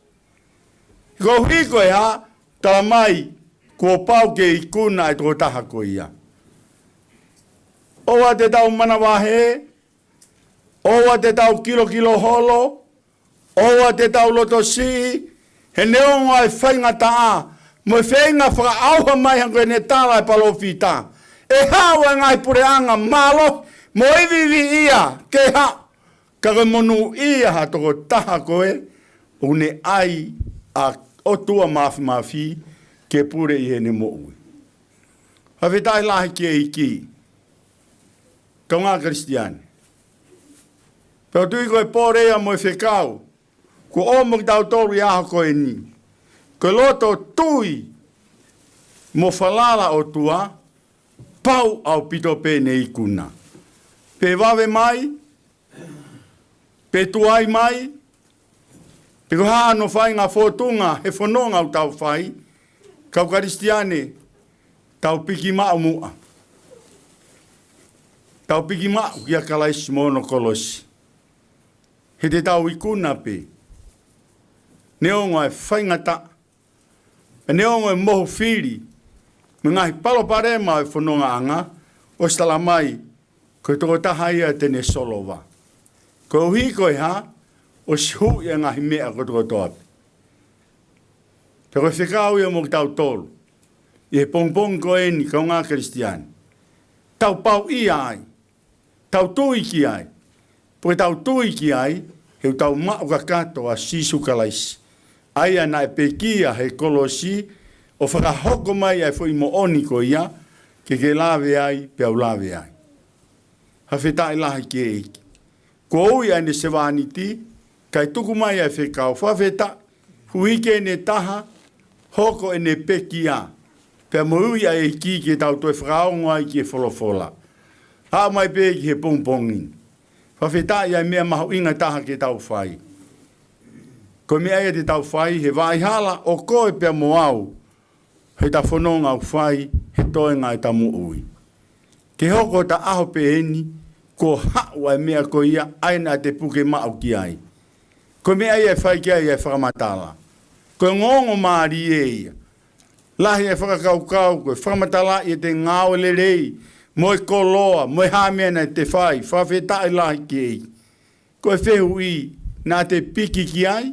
Koeʻuhi ko e hā, talamai, kuo pau ke ikuna ʻa e tokotaha ko ia. ʻOua te tau manavahē, ʻoua te tau kilokilo holo, ʻoua te tau loto siʻi, he neongo ʻa e faingataʻa, mo e feinga fakaʻauha mai hangē ko ʻene tala ʻe he palōfita. ʻE haʻu ʻa e ngaahi puleʻanga mālohi, mo iviivi ia, ke haʻu, ka ko e monūʻia ha tokotaha ko ē, ʻoku ne ʻai ʻa e ʻOtua Māfimafi ke pule ʻi heʻene moʻui. Fakafetaʻi lahi ki he ʻEiki. Kaungā Kalisitiane. Pea ʻoku ou tui ko e pole ia mo e fekau, kuo ʻomi kiate kitautolu ʻi he ʻaho ko eni. Ko e loto tui mo falala ʻOtua, pau ʻaupito pē ʻene ikuna. Pe vave mai, pe tuai mai, pe ko e hā hano faʻahinga fōtunga he fononga ʻoku tau fai, kau Kalisitiane, tau piki maʻu muʻa. Tau piki maʻu kia Kalaisi mo hono kolosi. He te tau ikuna pē. Neongo ʻa e faingataʻa, pea neongo e mohu fili, mo e ngaahi palopalema ʻo e fonongaʻanga, ʻosi talamai, ko e tokotaha ia te ne solova. Koeʻuhi ko e hā, ʻosi huʻi ʻa e ngaahi meʻa kotokotoa pē. Pea ko e fekau ia mo kitautolu, ʻi he pongipongi ko eni kaungā Kalisitiane. Tau pau ia ai. Tau tui ki ai. Pea tau tui ki ai, he ʻoku tau maʻu kakato ʻa Sīsū Kalaisi. ʻA ia naʻe pekia he kolosi, ʻo fakahoko mai ʻa e foʻi moʻoni ko ia, ke ke lave ai, pea u lave ai. Fakafetaʻi lahi ki he ʻEiki. Kuo ui ʻa ʻene sevāniti, kae tuku mai ʻa e fekau, fakafetaʻi, hui ke ne taha, hoko ʻene pekia. Pea mo ui ʻa e ʻEiki ke tau toe fakaongo ai ki he folofola. Haʻu mai pē ki he pongipongi. Fakafetaʻi ʻa e meʻa mahuʻinga taha ke tau fai. Ko e meʻa ia te tau fai, he vaʻa hala, ʻo koe pea mo au, he ta fononga ʻoku fai, he toenga ʻeta moʻui. Ke hoko ʻeta ʻaho pē eni, kuo haʻu ʻa e meʻa ko ia, ʻa ia naʻa te puke maʻu ki ai. Ko e meʻa ia ʻe fai ki ai ʻa e fakamatala. Ko e ongoongo mālie ia. Lahi e fakakaukau, ko e fakamatala ia te ngāue lelei, mo e koloa, mo e hā meʻa naʻa te fai, fakafetaʻi lahi ki he ʻEiki. Ko e fehuʻi, naʻa te piki ki ai,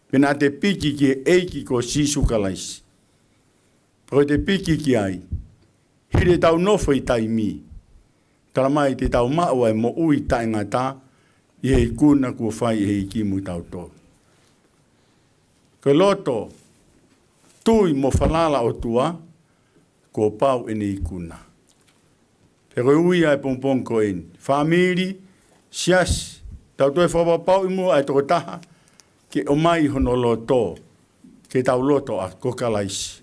pe naʻa te piki ki he ʻEiki ko Sīsū Kalaisi. Pea ko ʻete piki ki ai, hili ʻetau nofo ʻi taimi, talamai te tau maʻu ʻa e moʻui taʻengata, ʻi he ikuna kuo fai ʻe he ʻEiki mo kitautolu. Ko e loto, tui mo falala ʻOtua, kuo pau ʻene ikuna. Pea ko e ui ʻa e pongipongi ko eni. Fāmili, siasi, tau toe fakapapauʻi muʻa ʻa e tokotaha, ke ʻomai hono loto, ke tau loto ʻa ko Kalaisi.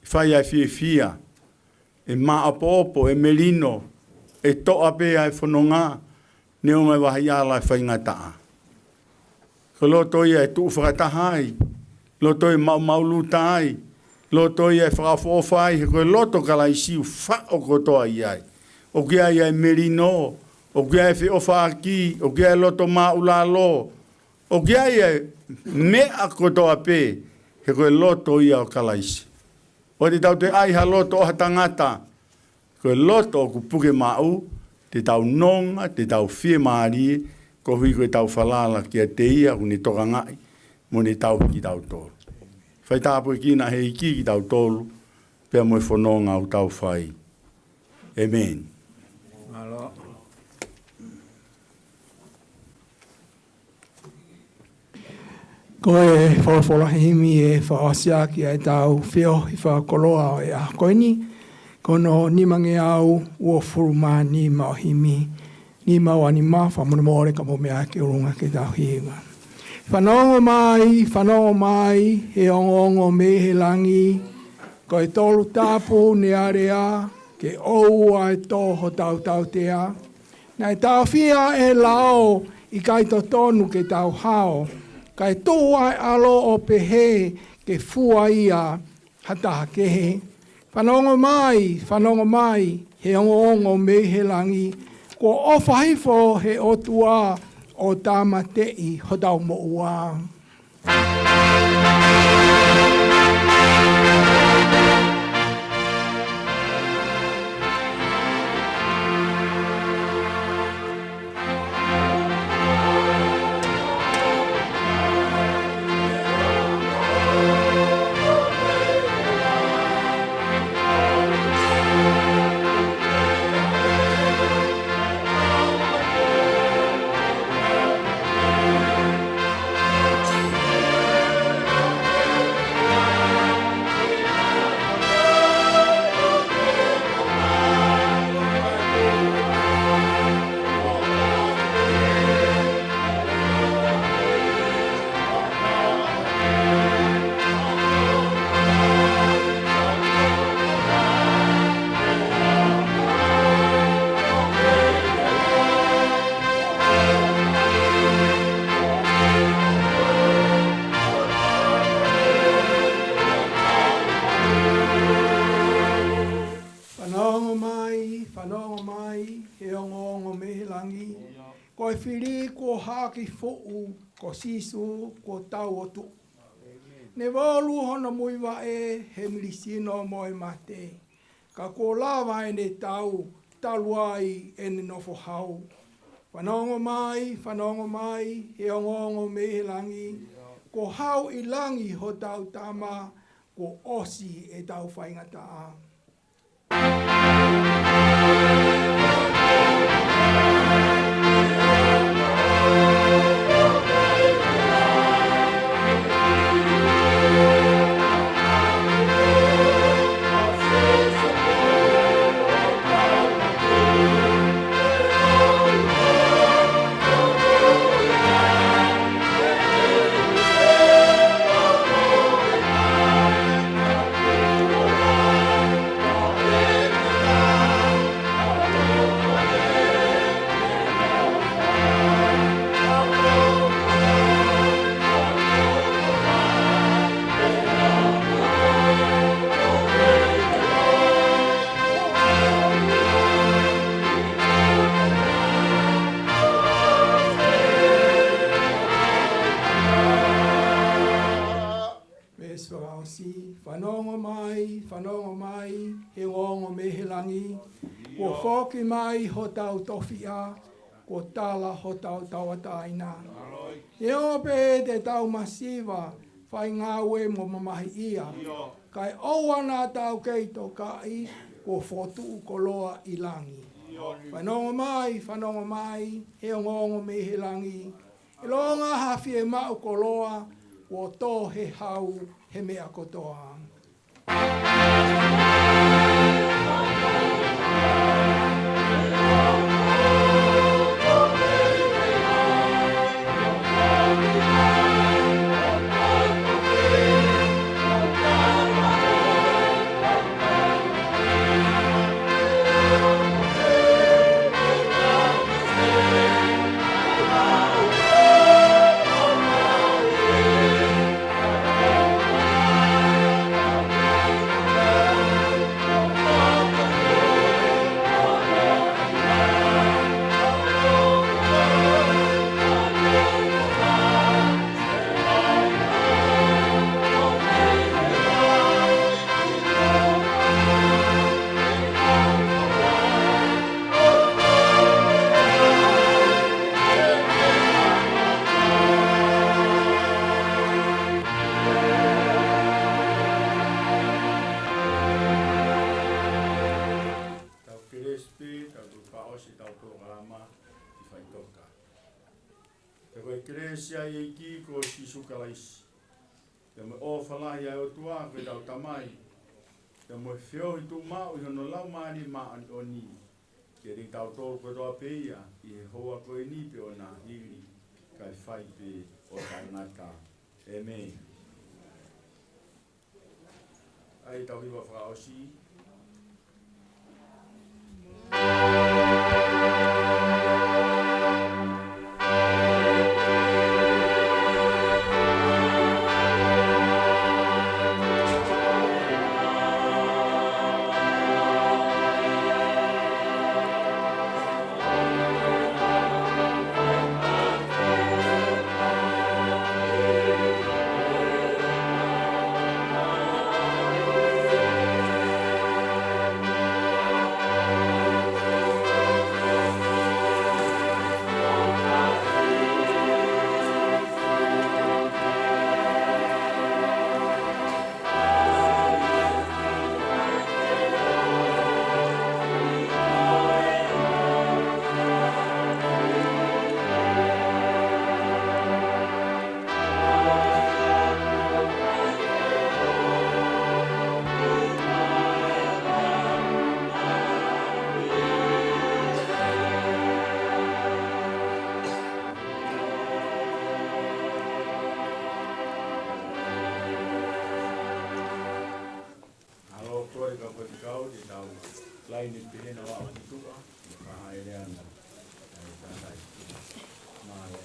fai ʻa e fiefia, ʻe maʻopoʻopo, ʻe melino, ʻe toʻa pē ʻa e fononga, neongo e vaheʻi ala ʻe faingataʻa. Ko e loto ia ʻe tuʻu fakataha ai, loto ʻe maʻumaʻuluta ai, loto ia ʻe fakaʻofoʻofa ai, he ko e loto ʻo Kalaisi ʻoku faʻo kotoa ai. ʻOku ʻi ai ʻa e melino, ʻoku ʻi ai ʻa e feʻofaʻaki, ʻoku ʻi ai ʻa e loto māʻulalo, ʻoku ʻi ai ʻa e meʻa kotoa pē, he ko e loto ia ʻo Kalaisi. ʻOua te tau toe ʻai ha loto ʻo ha tangata, ko e loto ʻoku puke maʻu, te tau nonga, te tau fiemālie, koeʻuhi ko ʻetau falala kiate ia ʻoku ne tokangaʻi mo ne tauhi kitautolu. Fai tāpuekina ʻe he ʻEiki kitautolu, pea mo e fononga ʻoku tau fai. ʻĒmeni. Mālō. Ko e folofola himi ʻe fakaʻosi ʻaki ʻa ʻetau feohi fakakoloa ʻo e ʻaho ko eni, ko hono nimangeau uofulu mā nima ʻo e himi, nima ua nima, fakamolemole ka mou meʻa ki ʻolunga ke tau hiva. Fanongo mai, fanongo mai, he ongoongo mei he langi, ko e Tolu Tapu ne alea, ke ʻoua ʻe tō hotau tautea, naʻe taofia ʻe he lao ʻikai totonu ke tau hao, kae tuʻu ʻa e ʻAlo ʻo pehē ke fua ia ha taha kehe. Fanongo mai, fanongo mai, he ongoongo mei he langi, kuo ʻofa hifo he ʻOtua ʻo tāmateʻi hotau moʻua. Fanongo mai, fanongo mai, he ongoongo mei he langi. Ko e fili kuo haki fuʻu, ko Sīsū kuo tau ʻo tuʻu. Ne volu hono muivaʻe he milisino mo e mate. Ka kuo lava ʻene tau, talu ai ʻene nofo hau. Fanongo mai, fanongo mai, he ongoongo mei he langi. Kuo hau ʻi langi hotau Tama, kuo ʻosi ʻetau faingataʻa. Veesi fakaʻosi, fanongo mai, fanongo mai, he ongoongo mei he langi, kuo foki mai hotau tofiʻa, kuo tala hotau tauʻatāina. Neongo pē te tau masiva, fai ngāue mo mamahiʻia, kae ʻoua naʻa tau kei tokaʻi, kuo fokotuʻu koloa ʻi langi. Fanongo mai, fanongo mai, he ongoongo mei he langi, ʻilonga ha fiemaʻu koloa, kuo tō he hau he meʻa kotoa. Ko e kelesi ʻa e ʻEiki ko Sīsū Kalaisi, pea mo e ʻofa lahi ʻa e ʻOtua ko ʻetau Tamai, pea mo e feohi tuʻumaʻu ʻi hono Laumālie Māʻoniʻoni, ke ʻiate kitautolu kotoa pē ia ʻi he houa ko eni pea ʻo nāhili, kae fai pē ʻo taʻengata. ʻĒmeni. ʻAi, tau hiva fakaʻosi. Mālō, kole ka ko e kau te tau laine pehē na wa ki tuʻa, mo ka haere ana. Ai, tātai. Mālō.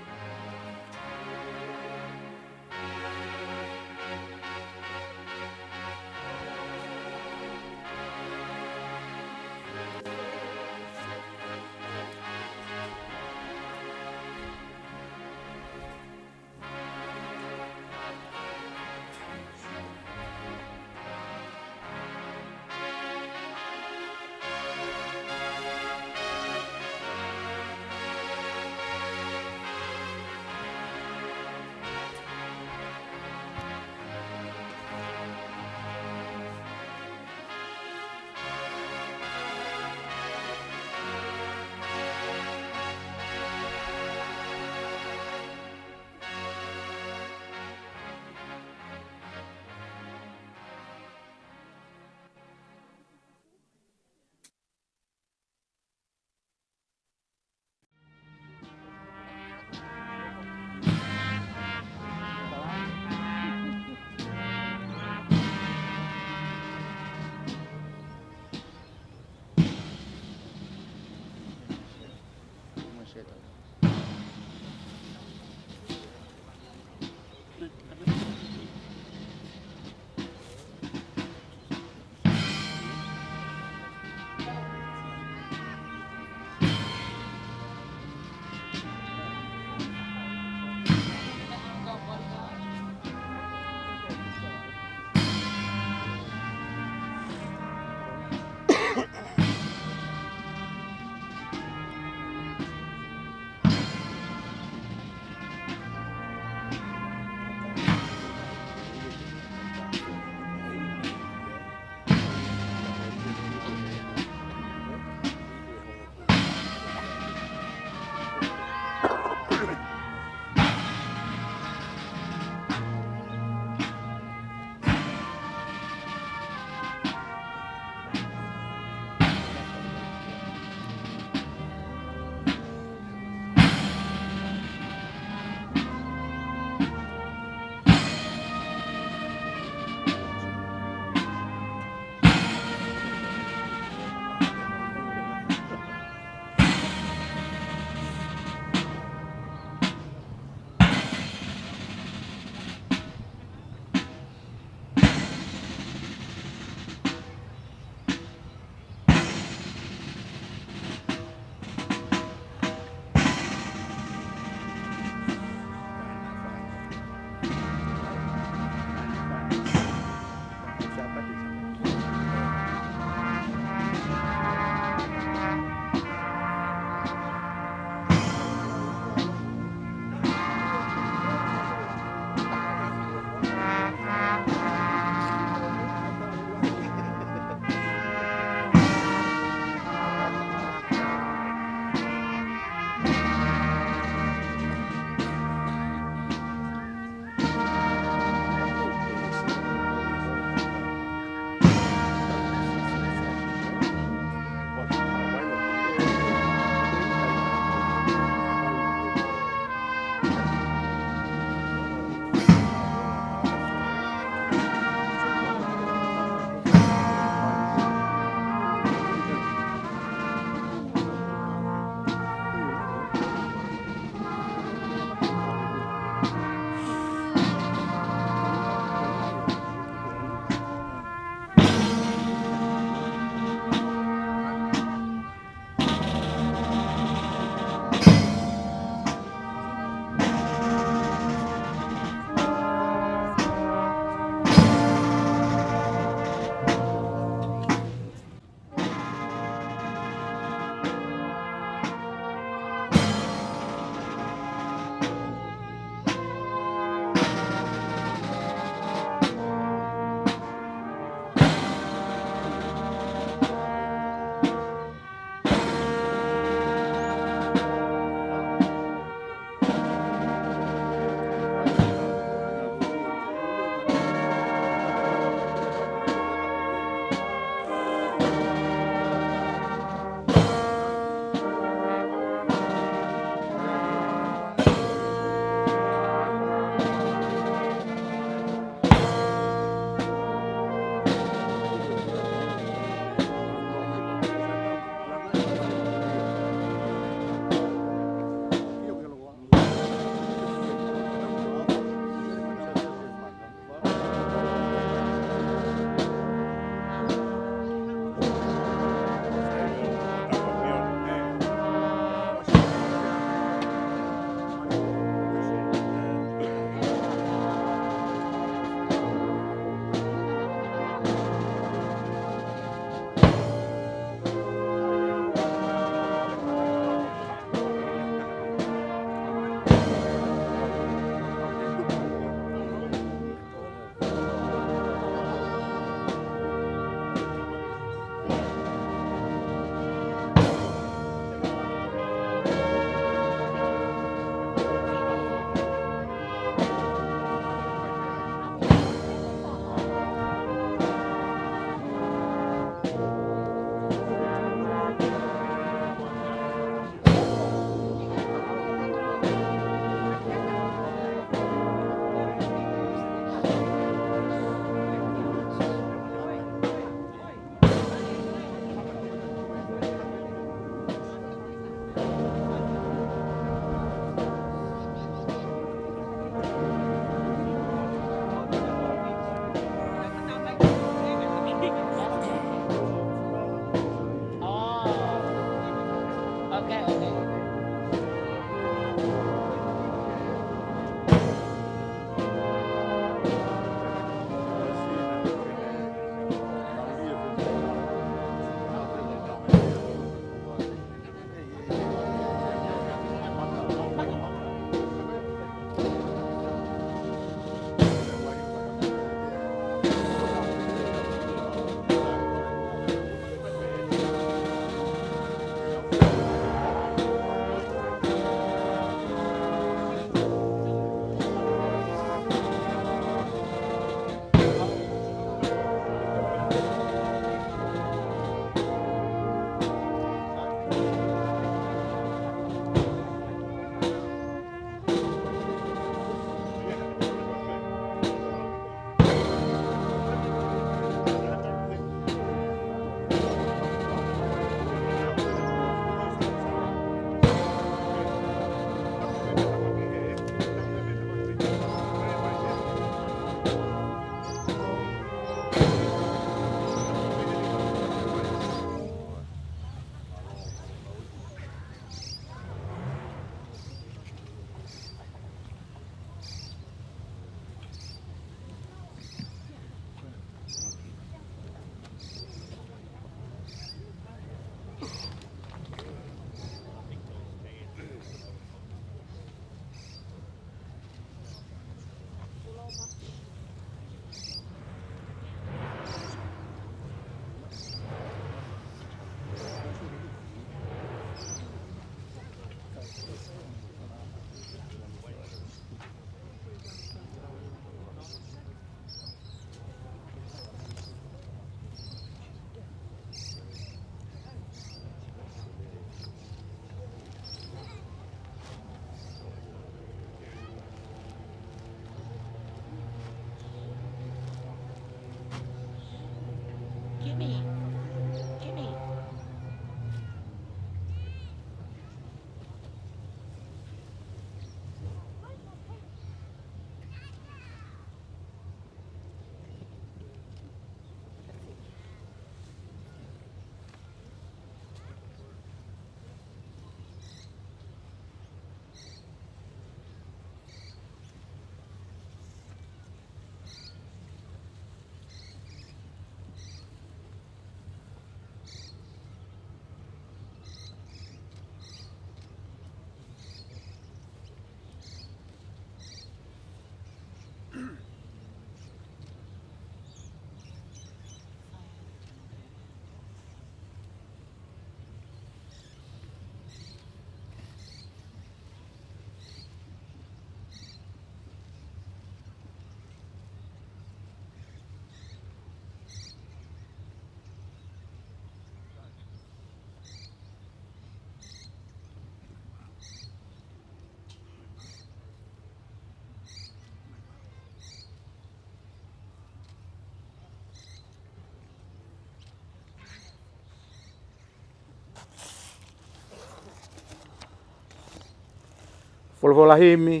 Folofola himi,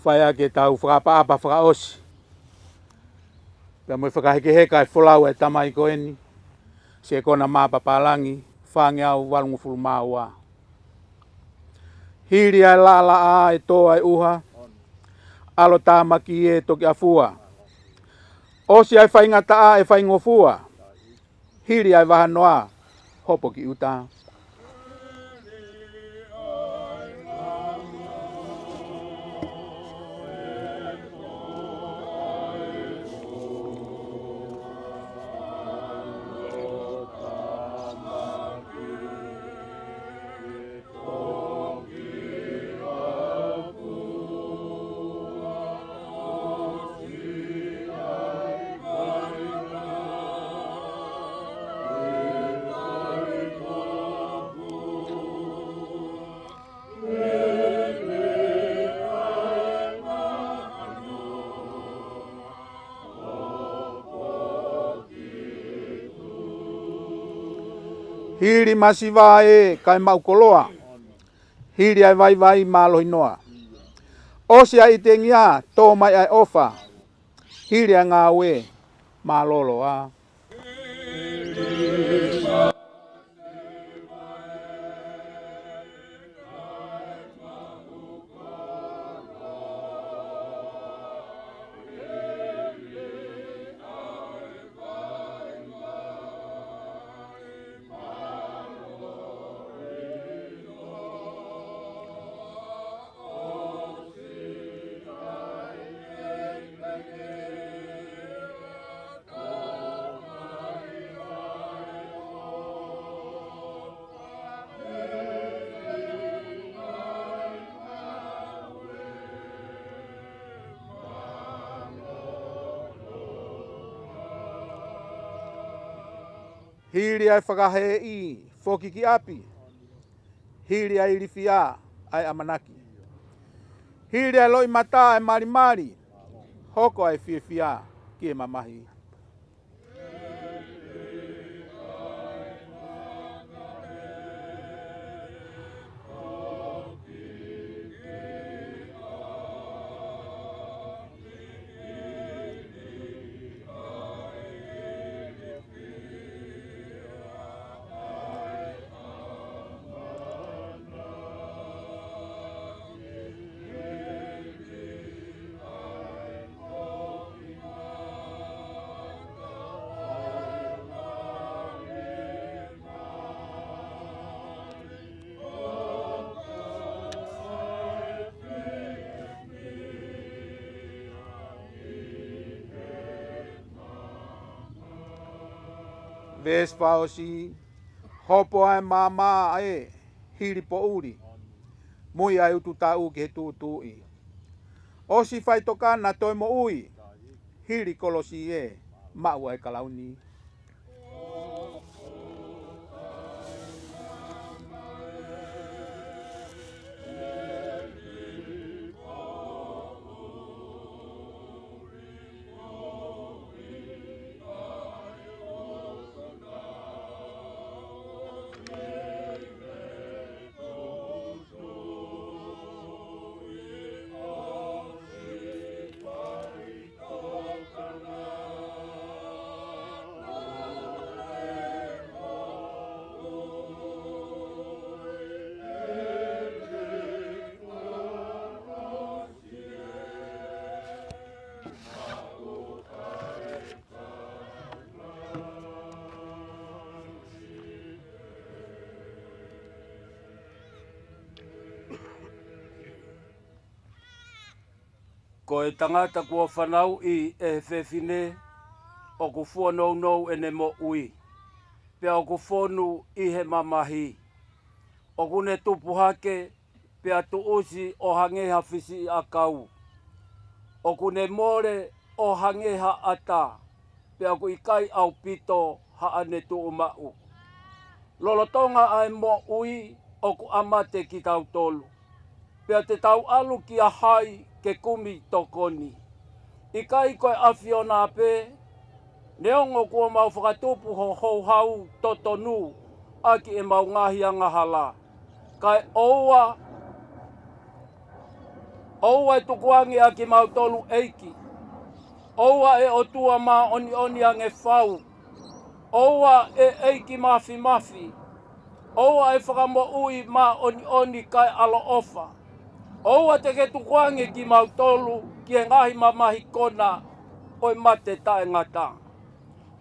fai ʻaki ʻetau fakaʻapaʻapa fakaʻosi. Pea mo e fakahekeheka e folau ʻa e tamai ko eni, Siekona Mā Papālangi, fāngeau valungofulu mā ua. Hili ʻa e laʻalaʻā ʻe tō ʻa e ʻuha, ʻalotāmaki ʻe toki ʻafua. ʻOsi ʻa e faingataʻa ʻe faingofua, hili ʻa e vahanoa hopo ki ʻuta. Hili masiva ē kae maʻu koloa, hili ʻa e vaivai mālohi noa. ʻOsi ʻa e ʻitengia, tō mai ʻa e ʻofa, hili ʻa e ngāue mālōlō ā. Hili ʻa e fakaheeʻi, foki ki ʻapi. Hili ʻa e ilifia, ʻa e ʻamanaki. Hili ʻa e loʻimata, ʻa e malimali. Hoko ʻa e fiefia ki he mamahi. Veesi fakaʻosi, hopo ʻa e maama ʻa e hili poʻuli, mui ʻa e ututaʻu ki he tuʻutuʻuni. ʻOsi faitokanga toe moʻui, hili kolosi ē, maʻu ʻa e kalauni. Ko e tangata kuo fanauʻi ʻe he fefine, ʻoku fua nounou ʻene moʻui, pea ʻoku fonu ʻi he mamahi. ʻOku ne tupu hake, pea tuʻusi ʻo hangē ha fisiʻiʻakau. ʻOku ne mole ʻo hangē ha ʻata, pea ʻoku ʻikai ʻaupito haʻane tuʻumaʻu. Lolotonga ʻa e moʻui ʻoku ʻa mate kitautolu, pea te tau ʻalu kia hai ke kumi tokoni? ʻIkai ko e ʻAfiona pē, neongo kuo mau fakatupu ho houhau totonu ʻaki ʻemau ngaahi angahala, kae ʻoua, ʻoua ʻe tukuange ʻa kimautolu ʻEiki. ʻOua ʻe ʻOtua māʻoniʻoni ange fau. ʻOua ʻe ʻEiki Mafimafi. ʻOua ʻe Fakamoʻui māʻoniʻoni kae ʻaloʻofa. ʻOua te ke tukuange kimautolu ki he ngaahi mamahi kona ʻo e mate taʻengata.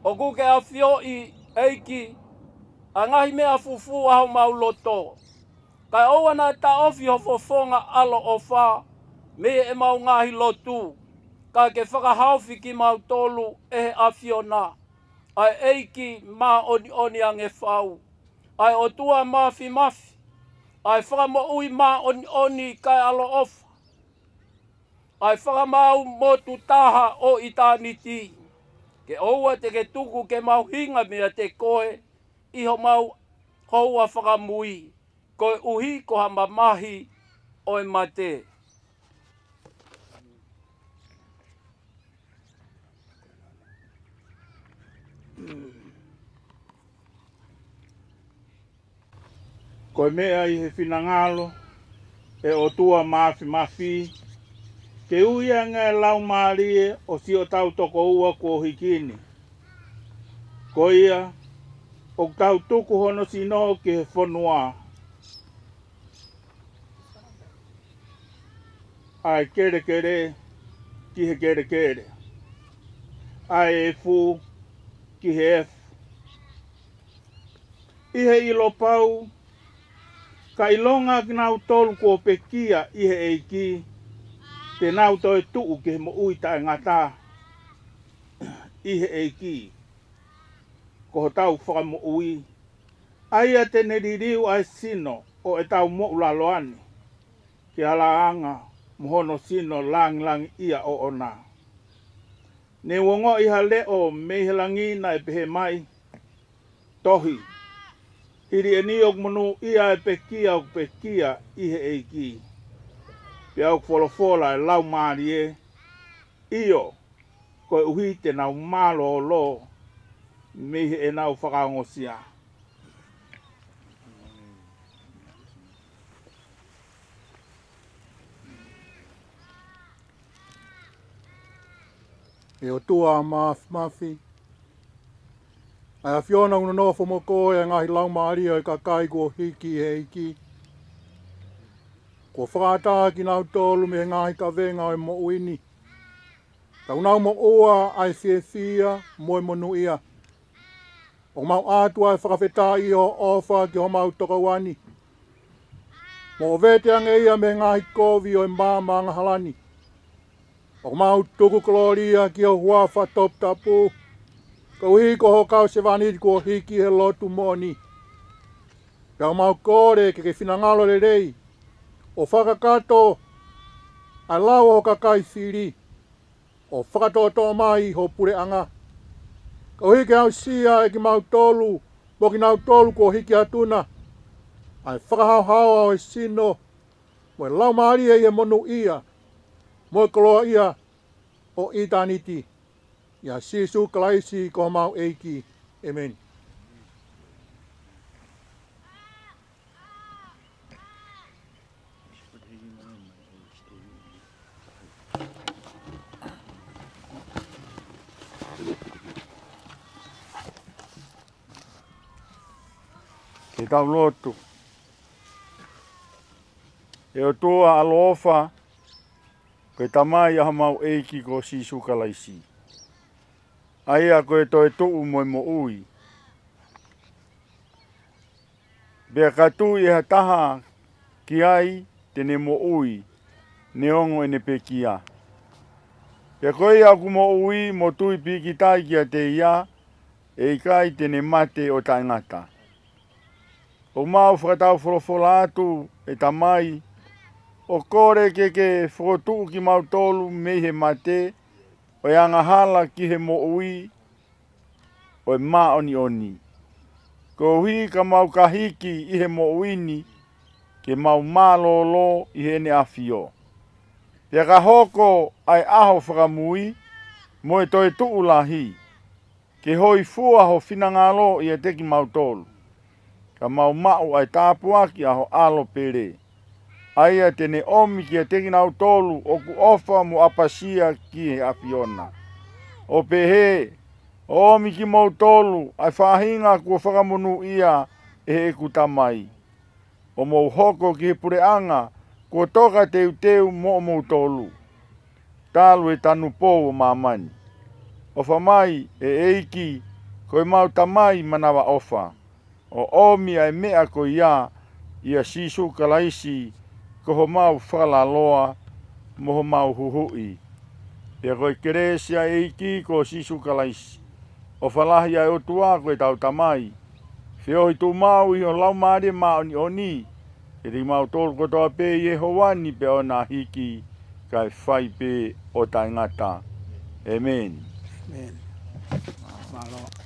ʻOku ke ʻafioʻi, ʻEiki, ʻa e ngaahi meʻa fufū ʻa homau loto. Kae ʻoua naʻa taʻofi ho fofonga ʻaloʻofa mei heʻemau ngaahi lotu, ka ke fakahaofi kimautolu ʻe he ʻAfiona, ʻa e ʻEiki māʻoniʻoni ange fau, ʻa e ʻOtua Mafimafi, ʻa e Fakamoʻui māʻoniʻoni kae ʻaloʻofa, ʻa e Fakamaau motu taha ʻo ʻitāniti. Ke ʻoua te ke tuku ke mau hinga meiate koe ʻi homau houa fakamui, koeʻuhi ko ha mamahi ʻo e mate. Ko e meʻa ʻi he finangalo ʻo e ʻOtua Mafimafi, ke ui ange ʻa e laumālie ʻo siʻotau tokoua kuo hiki ni. Ko ia, ʻoku tau tuku hono sino ki he fonua, ʻa e kelekele ki he kelekele, ʻa e efu ki he efu, ʻi he ʻilo pau, ka ʻilonga kinautolu kuo pekia ʻi he ʻEiki, te nau toe tuʻu ki he moʻui taʻengata ʻi he ʻEiki, ko hotau Fakamoʻui, ʻa ia te ne liliu ʻa e sino ʻo ʻetau moʻulaloa ni, ki he ʻalanga mo hono sino lāngilangiʻia ʻoʻona. Ne u ongoʻi ha leʻo mei he langi naʻe pehē mai, tohi. Hili ʻeni ʻoku monūʻia ʻa e pekia ʻoku pekia ʻi he ʻEiki. Pea ʻoku folofola ʻa e Laumālie, ʻio, koeʻuhi te nau mālōlō mei heʻenau fakaongosia. ʻE ʻOtua Māfimafi, ʻa e ʻAfiona ʻoku nonofo mo koe ʻa e ngaahi laumālie ʻo e kakai kuo hiki ʻe he ʻEiki. Kuo fakaʻatā kinautolu mei he ngaahi kavenga ʻo e moʻui ni. Ka ʻoku nau moʻua ʻa e fiefia mo e monūʻia. ʻOku mau ʻatu ʻa e fakafetaʻi ʻi hoʻo ʻofa ki homau tokoua ni. Mo ʻoku vete ange ia mei he ngaahi kovi ʻo e maama angahala ni. ʻOku mau tuku kolōlia ki ho huafa toputapu, koeʻuhi ko ho kau sevāniti kuo hiki he lotu moʻoni. Pea ʻoku mau kole ke ke finangalo lelei, ʻo fakakakato ʻa e lau ʻo ho kakai fili, ʻo fakatoʻotoʻo mai ho puleʻanga. Koeʻuhi ke aʻusia ʻe kimautolu, mo kinautolu kuo hiki atu na, ʻa e fakahaohaoa ʻo e sino, mo e laumālie ʻi he monūʻia, mo e koloaʻia ʻo ʻitāniti. ʻIa Sīsū Kalaisi ko homau ʻEiki. ʻĒmeni. Ke tau lotu. ʻE ʻOtua ʻaloʻofa, ko e Tamai ʻa homau ʻEiki ko Sīsū Kalaisi, ʻa ia ko e toetuʻu mo e moʻui. Pea ka tui ʻe ha taha ki ai te ne moʻui, neongo ʻene pekia. Pea ko ia ʻoku moʻui mo tui pīkitai kiate ia, ʻe ʻikai te ne mate ʻo taʻengata. ʻOku mau fakataufolofola atu, ʻe Tamai, ʻo kole ke ke fokotuʻu kimautolu mei he mate ʻo e angahala ki he moʻui ʻo e māʻoniʻoni. Koeʻuhi ka mau ka hiki ʻi he moʻui ni, ke mau mālōlō ʻi heʻene ʻafio. Pea ka hoko ʻa e ʻaho fakamui, mo e toetuʻu lahi, ke hōifua ho finangalo ʻiate kimautolu. Ka mau maʻu ʻa e tāpuaki ʻa ho ʻAlo pele, ʻa ia te ne ʻomi kiate kinautolu ʻoku ʻofa mo ʻapasia ki he ʻAfiona, ʻo pehē, ʻo ʻomi kimoutolu ʻa e faʻahinga kuo fakamonūʻia ʻe heʻeku Tamai, ʻo mou hoko ki he puleʻanga kuo toka teuteu moʻomoutolu, talu e tanupou ʻo māmani. ʻOfa mai, ʻe ʻEiki, ko ʻemau Tamai manavaʻofa, ʻo ʻomi ʻa e meʻa ko ia, ʻia Sīsū Kalaisi, ko homau Fakalaloa mo homau Huhuʻi. Pea ko e kelesi ʻa e ʻEiki ko Sīsū Kalaisi, ʻofa lahi ʻa e ʻOtua ko ʻetau Tamai, feohi tuʻu maʻu ʻi ho Laumālie Māʻoniʻoni, ʻiate kimautolu kotoa pē ʻi he houa ni pea ʻo na hiki, kae fai pē ʻo taʻengata. ʻĒmeni. ʻĒmeni. Mālō.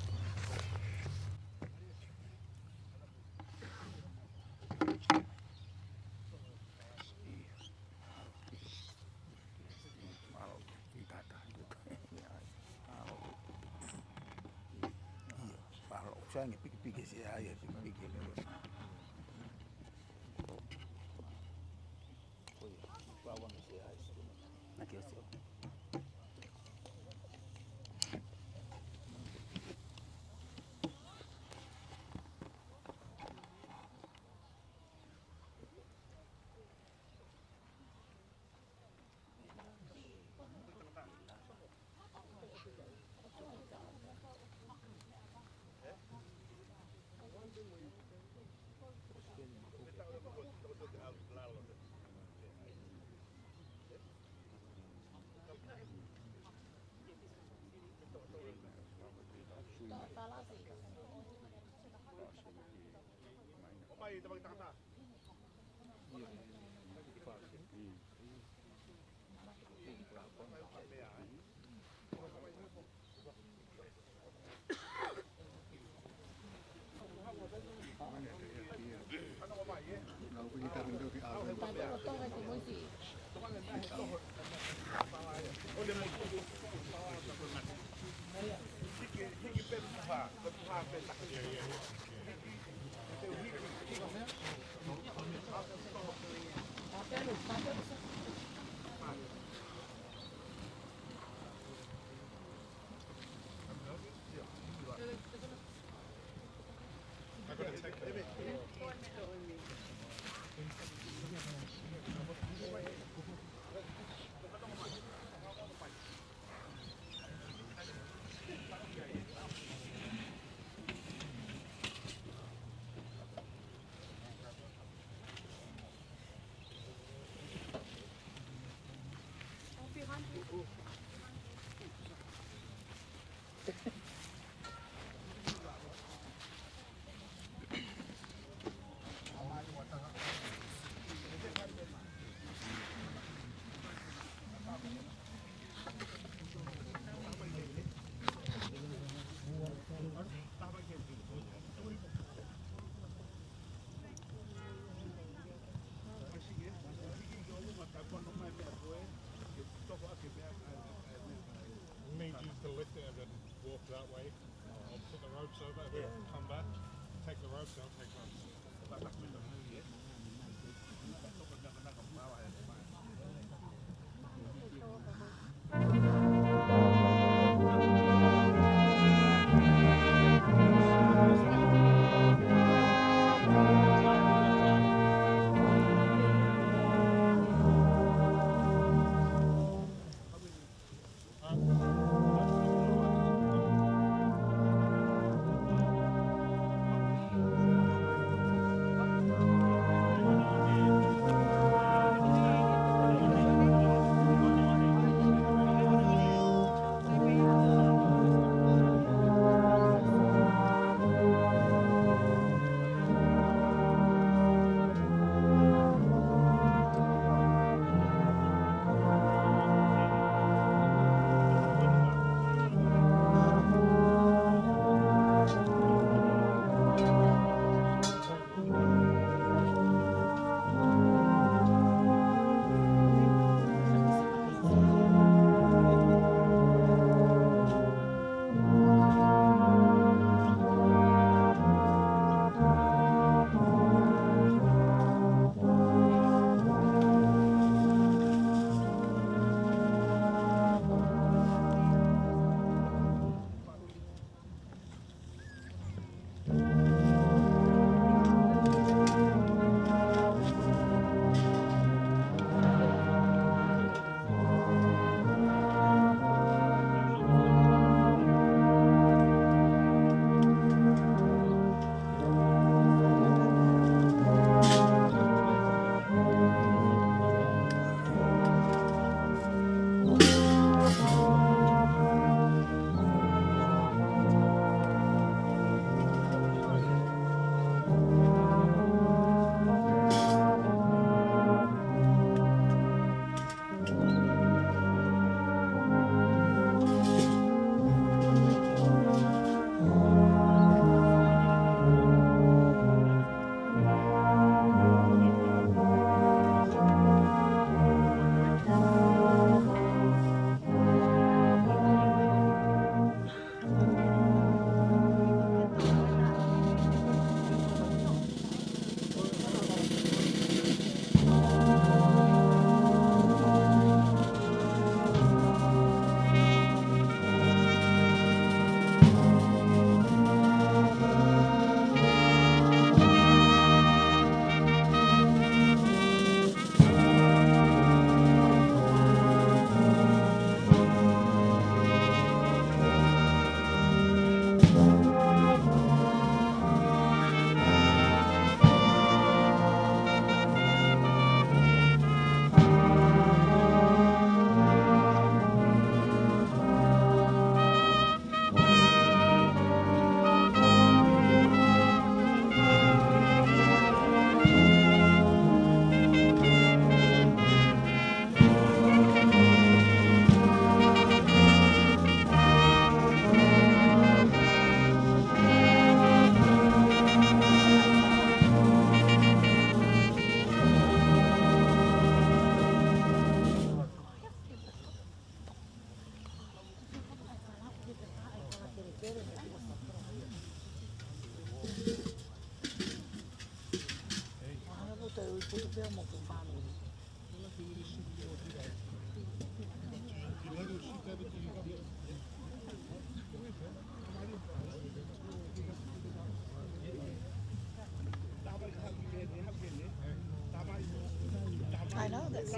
I know that's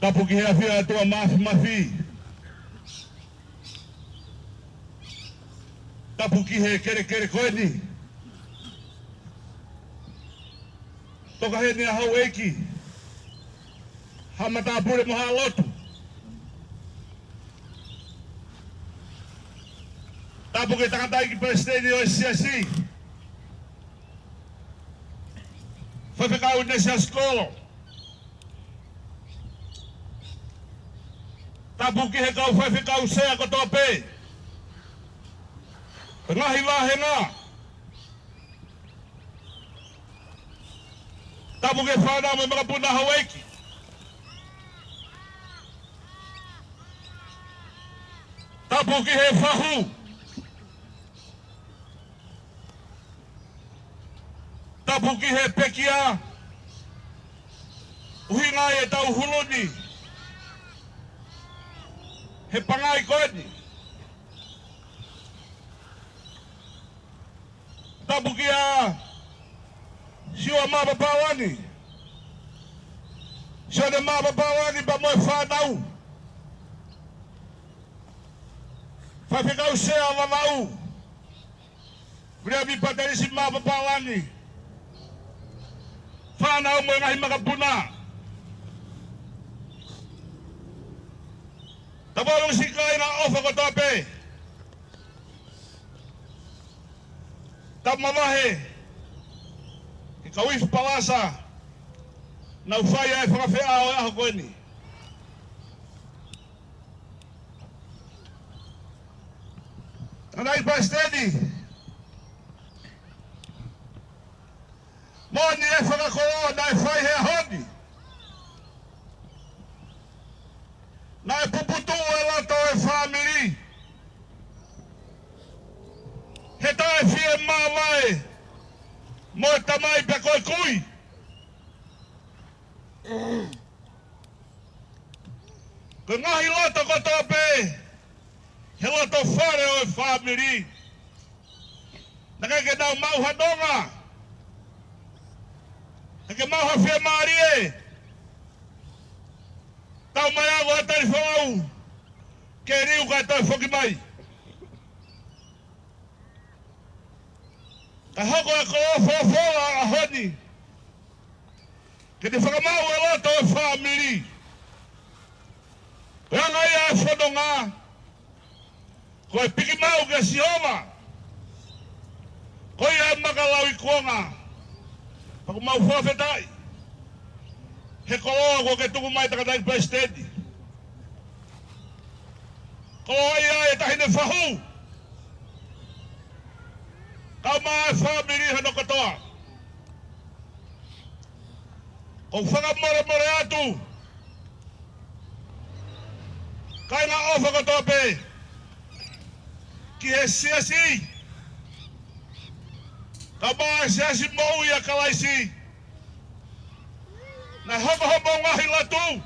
Tapu ki he ʻafio ʻa e ʻOtua Māfimafi. Tapu ki he kelekele ko eni. Toka heni ʻa houʻeiki, haʻa matāpule mo haʻa lotu. Tapu ki he tangataʻeiki palesiteni ʻo e siasi. Faifekau Ignatius Kolo. Tapu ki he kau faifekau sea kotoa pē. Ko e ngaahi vāhenga. Tapu ki he fānau mo e makapuna houʻeiki. Tapu ki he fahu. Tapu ki he pekia. ʻUhinga ʻetau hulu ni he pangai ko eni. Tapu kia Siua Mapapalani, Sione Mapapalani pea mo e fānau. Faifekau sea Vavaʻu, Viliami Patalisi Mapapalani, fānau mo e ngaahi makapuna. Tapu ʻaupito ki he kāinga ʻofa kotoa pē. Tapu mavahe ki he kau ifi palasa naʻa nau fai ʻa e fakafeʻao ʻo e ʻaho ko eni. Tangataʻeiki Palesiteni, moʻoni e fakakoloa naʻe fai he ʻaho ni. Naʻe puputuʻu e loto ʻo e fāmili he taʻefiemāvae mo e tamai pea ko e kui. Ko e ngaahi loto kotoa pē he loto fale ʻo e fāmili. Naʻe ʻikai ke nau maʻu ha nonga. Naʻe ʻikai ke maʻu ha fiemālie. Tau mai ʻo ʻave ʻa e talifou ke liu kae toe foki mai. Kae hoko e koloa folofola ʻo e ʻaho ni ke ne fakamaʻu e loto ʻo e fāmili. Ko e anga ia e fononga, ko e piki maʻu kia Sihova, ko ia e maka lauikuonga. Pea ʻoku mau fakafetaʻi he koloa kuo ke tuku mai, Tangataʻeiki Palesiteni. Koloa ia ʻa e taʻahine fahu, kae ʻumaʻā e fāmili hono kotoa. ʻOku ou fakamolemole atu, kāinga ʻofa kotoa pē, ki he siasi, kae ʻumaʻā e Siasi moʻui ʻa Kalaisi, naʻe hoko hoʻomou ngaahi lotu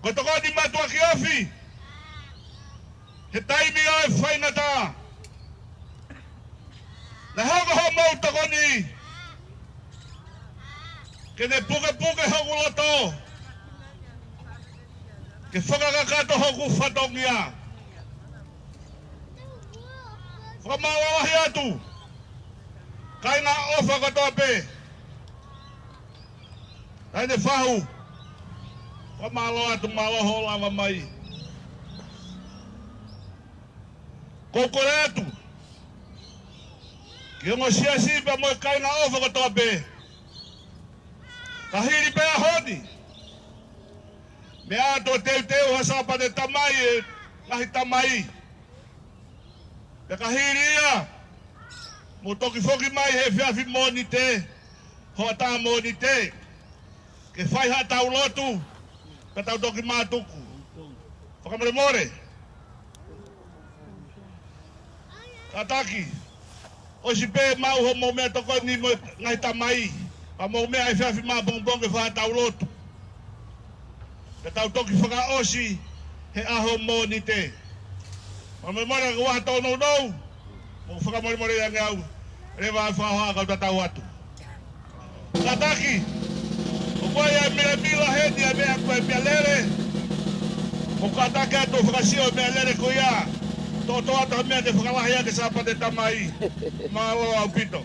ko e tokoni mātuʻaki ofi he taimi ʻo e faingataʻa. Naʻe hoko hoʻomou tokoni ke ne pukepuke hoku loto, ke fakakakato hoku fatongia. Fakamālō lahi atu, kāinga ʻofa kotoa pē. Taʻahine fahu, fakamālō atu, mālō hoʻo lava mai. ʻOku ou kole atu ki he ongo siasi pea mo e kāinga ʻofa kotoa pē, ka hili pē ʻaho ni, meʻa atu ʻo teuteu ha Sāpate Tamai e ngaahi tamai. Pea ka hili ia, mou toki foki mai he efiafi Mōnite, hoʻatā Mōnite, ke fai haʻatau lotu, pea tau toki mātuku. Fakamolemole. Kātaki, ʻosi pē maʻu hoʻomou meʻatokoni mo e ngaahi tamai, pea mou meʻa he efiafi maʻapongipongi ke fai haʻatau lotu, pea tau toki fakaʻosi he ʻaho Mōnite. Fakamolemole, ka ʻoku ʻi ai ha tōnounou, mou fakamolemoleʻi ange au, leva ʻa e fakahoha kau tatau atu. Kātaki, ʻoku ʻi ai e milamila heni, ʻa e meʻa ko e meʻalele. Mou kātaki atu ʻo fakasio e meʻalele ko ia. Toʻotoʻo atu ha meʻa ke fakalahi ʻaki e Sāpate Tamai. Mālō ʻaupito.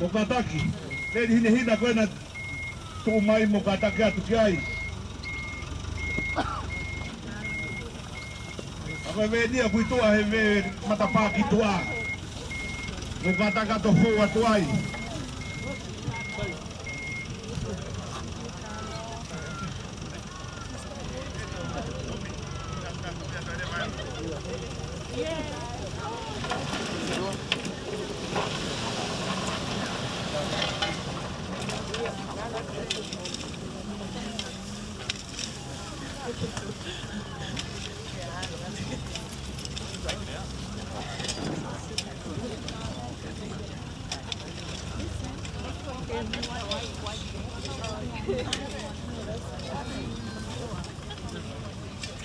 Kātaki, leli hinehina ko ena tuʻu mai mo kātaki atu ki ai. ʻA ko e veni ʻoku ʻi tuʻa he vē matapā ki tuʻa. Mo kātaki atu fou atu ai.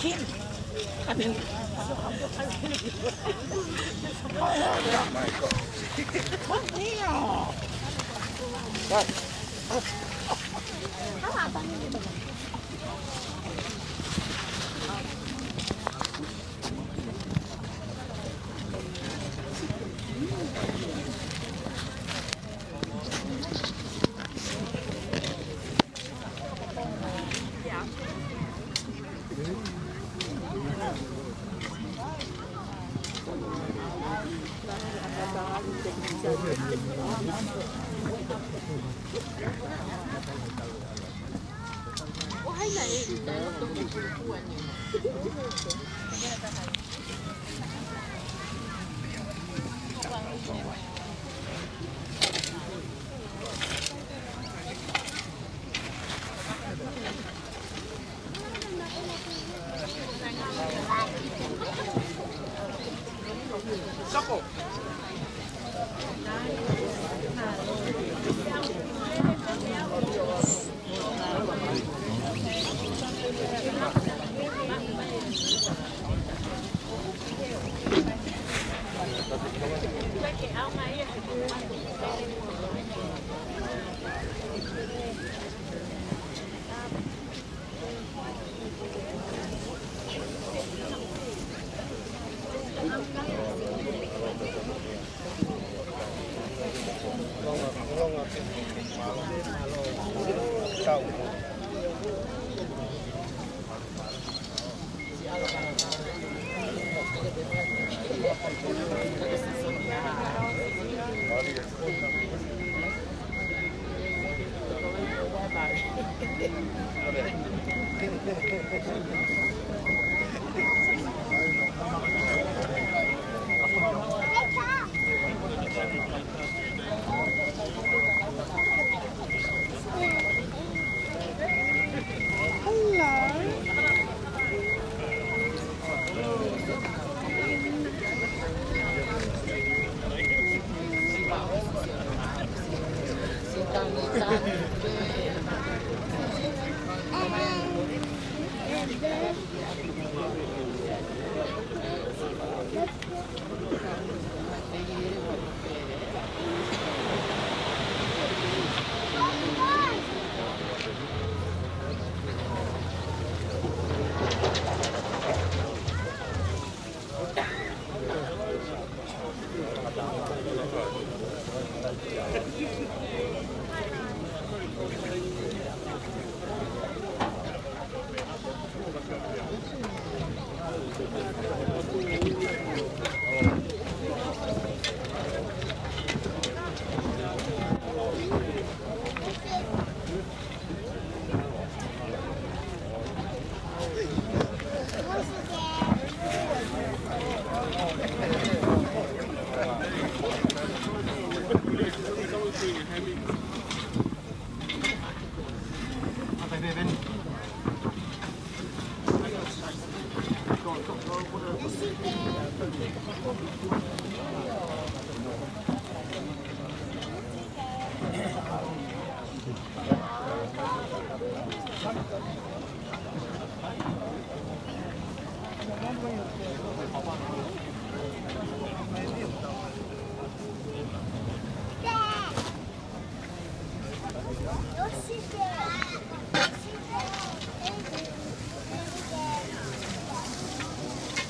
Kim. I mean, oh my God. Buen día. Hello.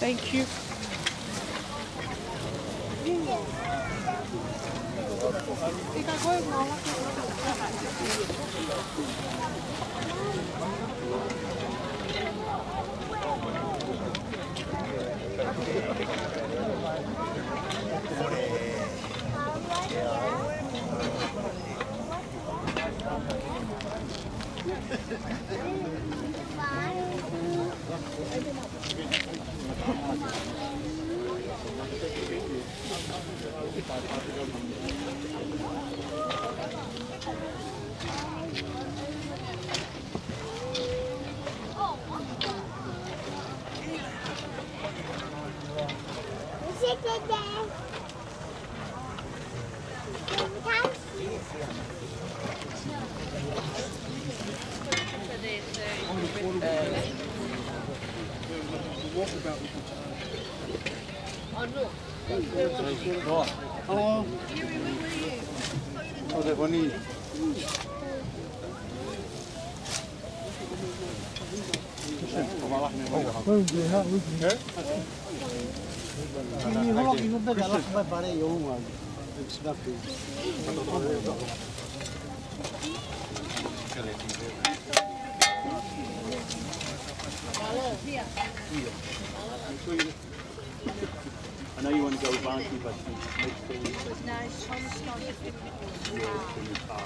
Thank you. Hello. Oh, they're funny. I know you want to go with Auntie, but make sure you... No, Tom's not. Yeah, it's in the car.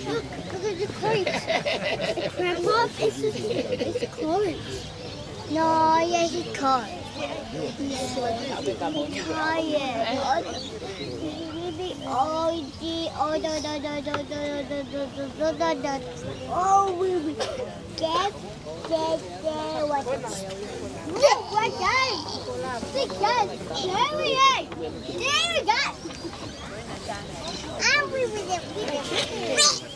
Look, look at the coins. Grandpa, it's, it's coins. No, yeah, he can't. He's tired. Maybe all the, all the, the, the, oh, we, we get, get, get, what? Look, what day? Because there we are. There we go. And we, we, we, we, we.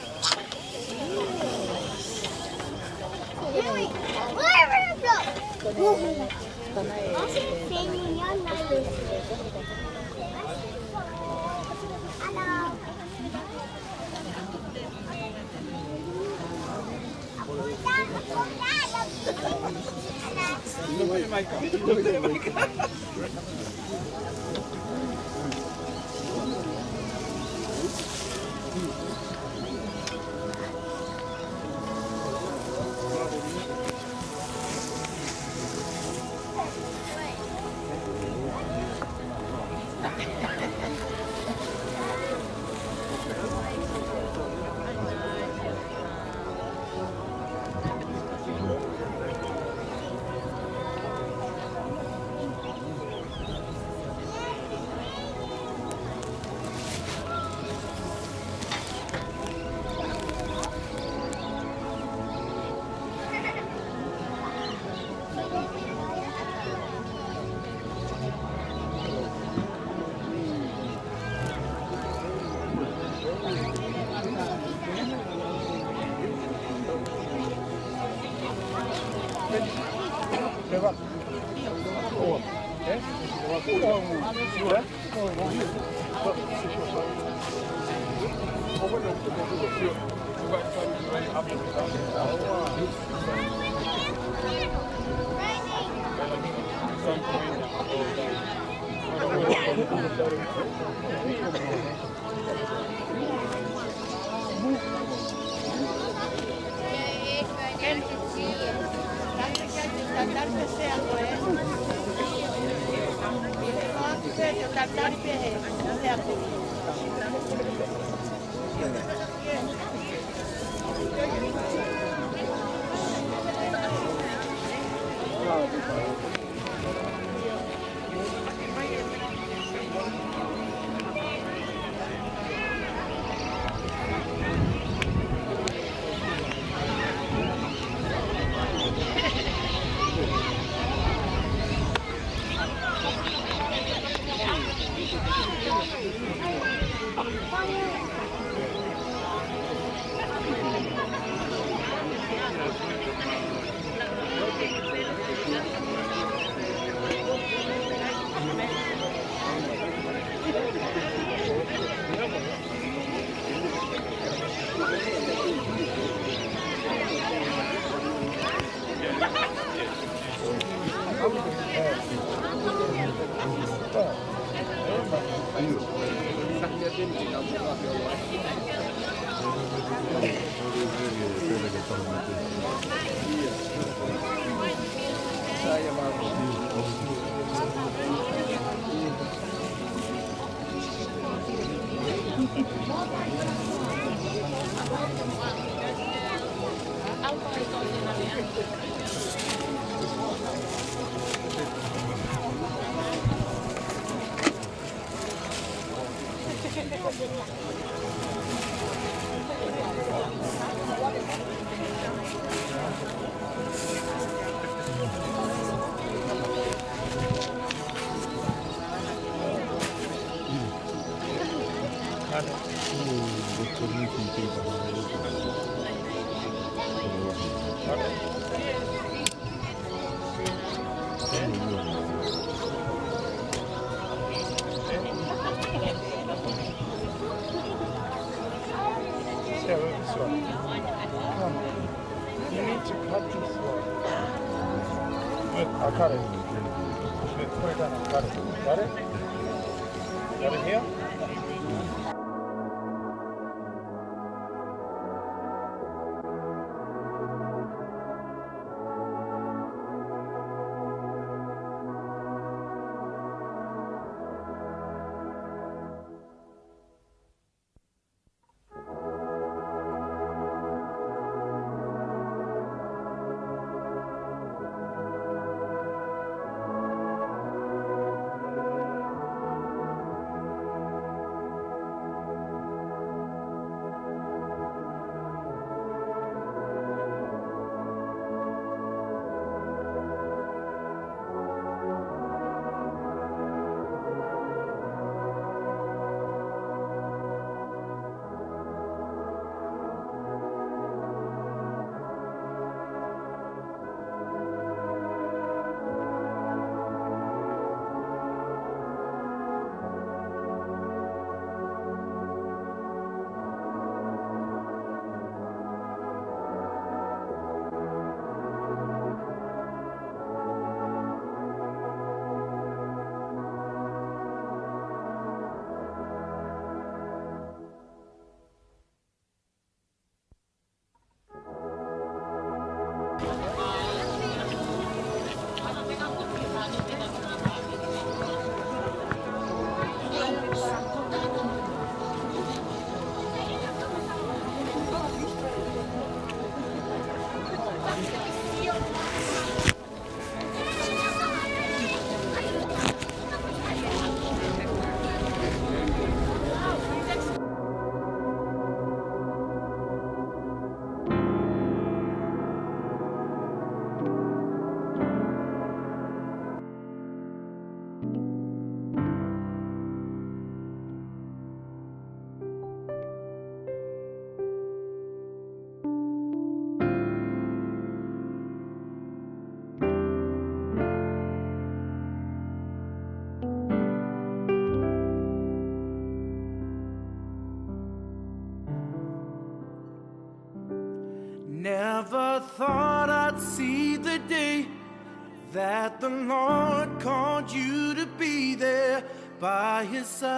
Yeah, this one. Come. You need to cut this one. Wait, I cut it. Wait, put it down. I cut it. Got it? Got it here? Never thought I'd see the day that the Lord called you to be there by his side.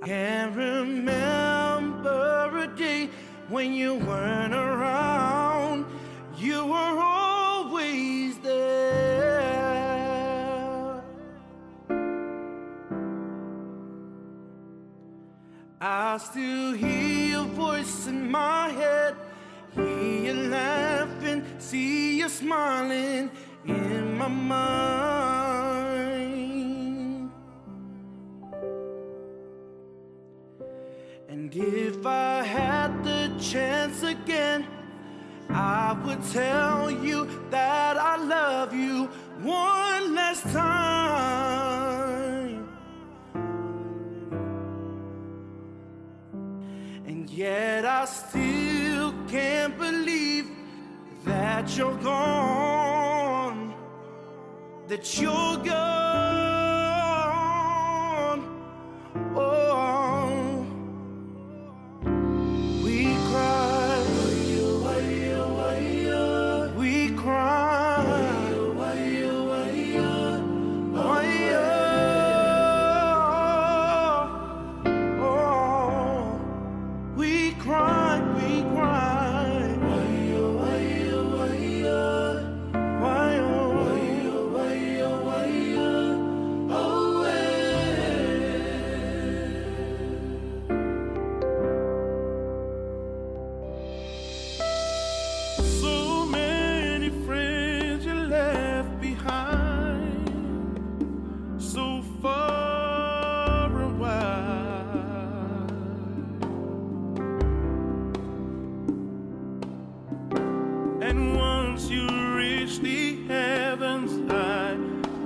Can't remember a day when you weren't around. You were always there. I still hear your voice in my head, hear you laughing, see you smiling in my mind. And if I had the chance again, I would tell you that I love you one last time. And yet I still can't believe that you're gone, that you're gone. Oh, we cry, we cry, oh, we cry, we cry. So many friends you left behind, so far and wide. And once you reach the heavens, I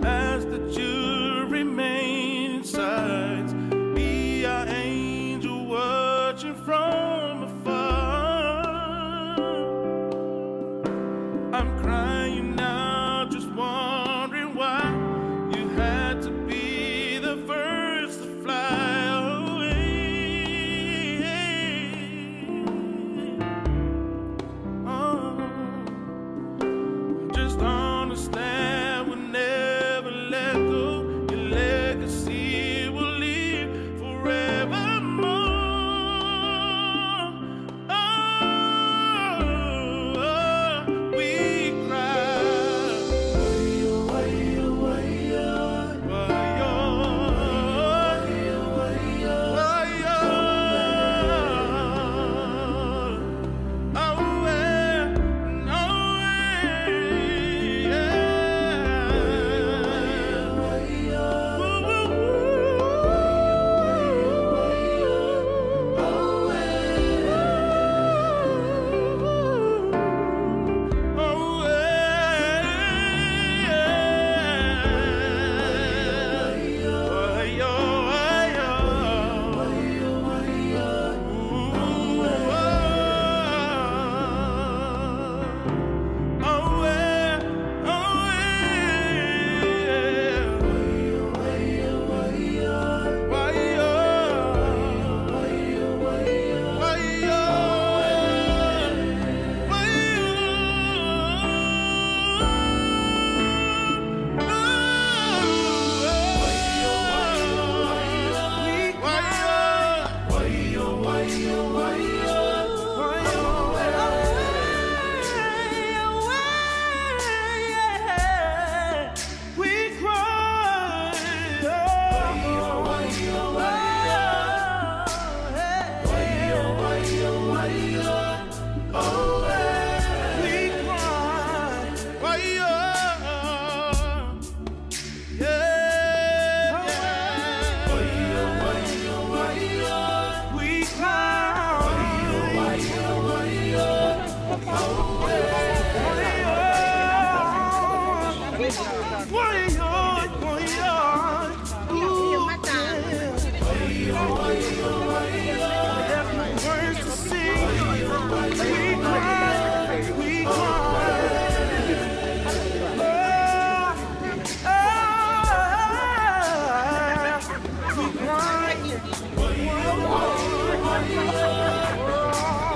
ask that you remain in sight. Be our angel watching from afar. I'm crying out, just wondering why you had to be the first to fly away. Oh, just understand we'll never let go. Your legacy will live forevermore. Oh, we cry.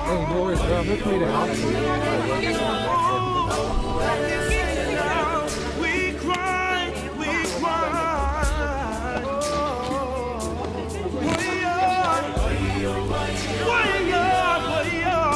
Hey, no worries, bro. Hopefully the house. We cry, we cry. We are, we are, we are.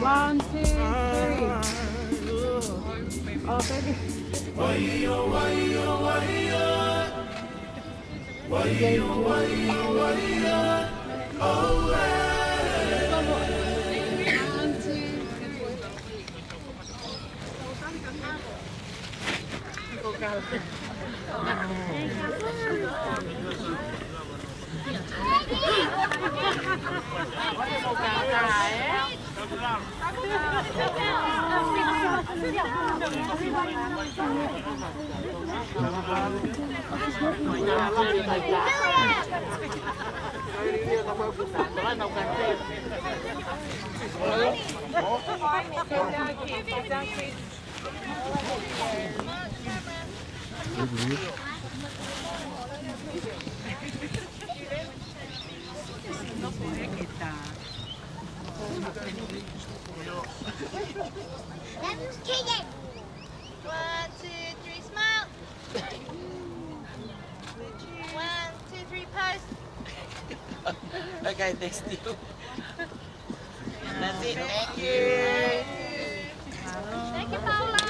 One, two, three. Oh, baby. One, two, three, smile. One, two, three, pose. Okay, thanks, Steve. That's it. Thank you. Thank you, Paula.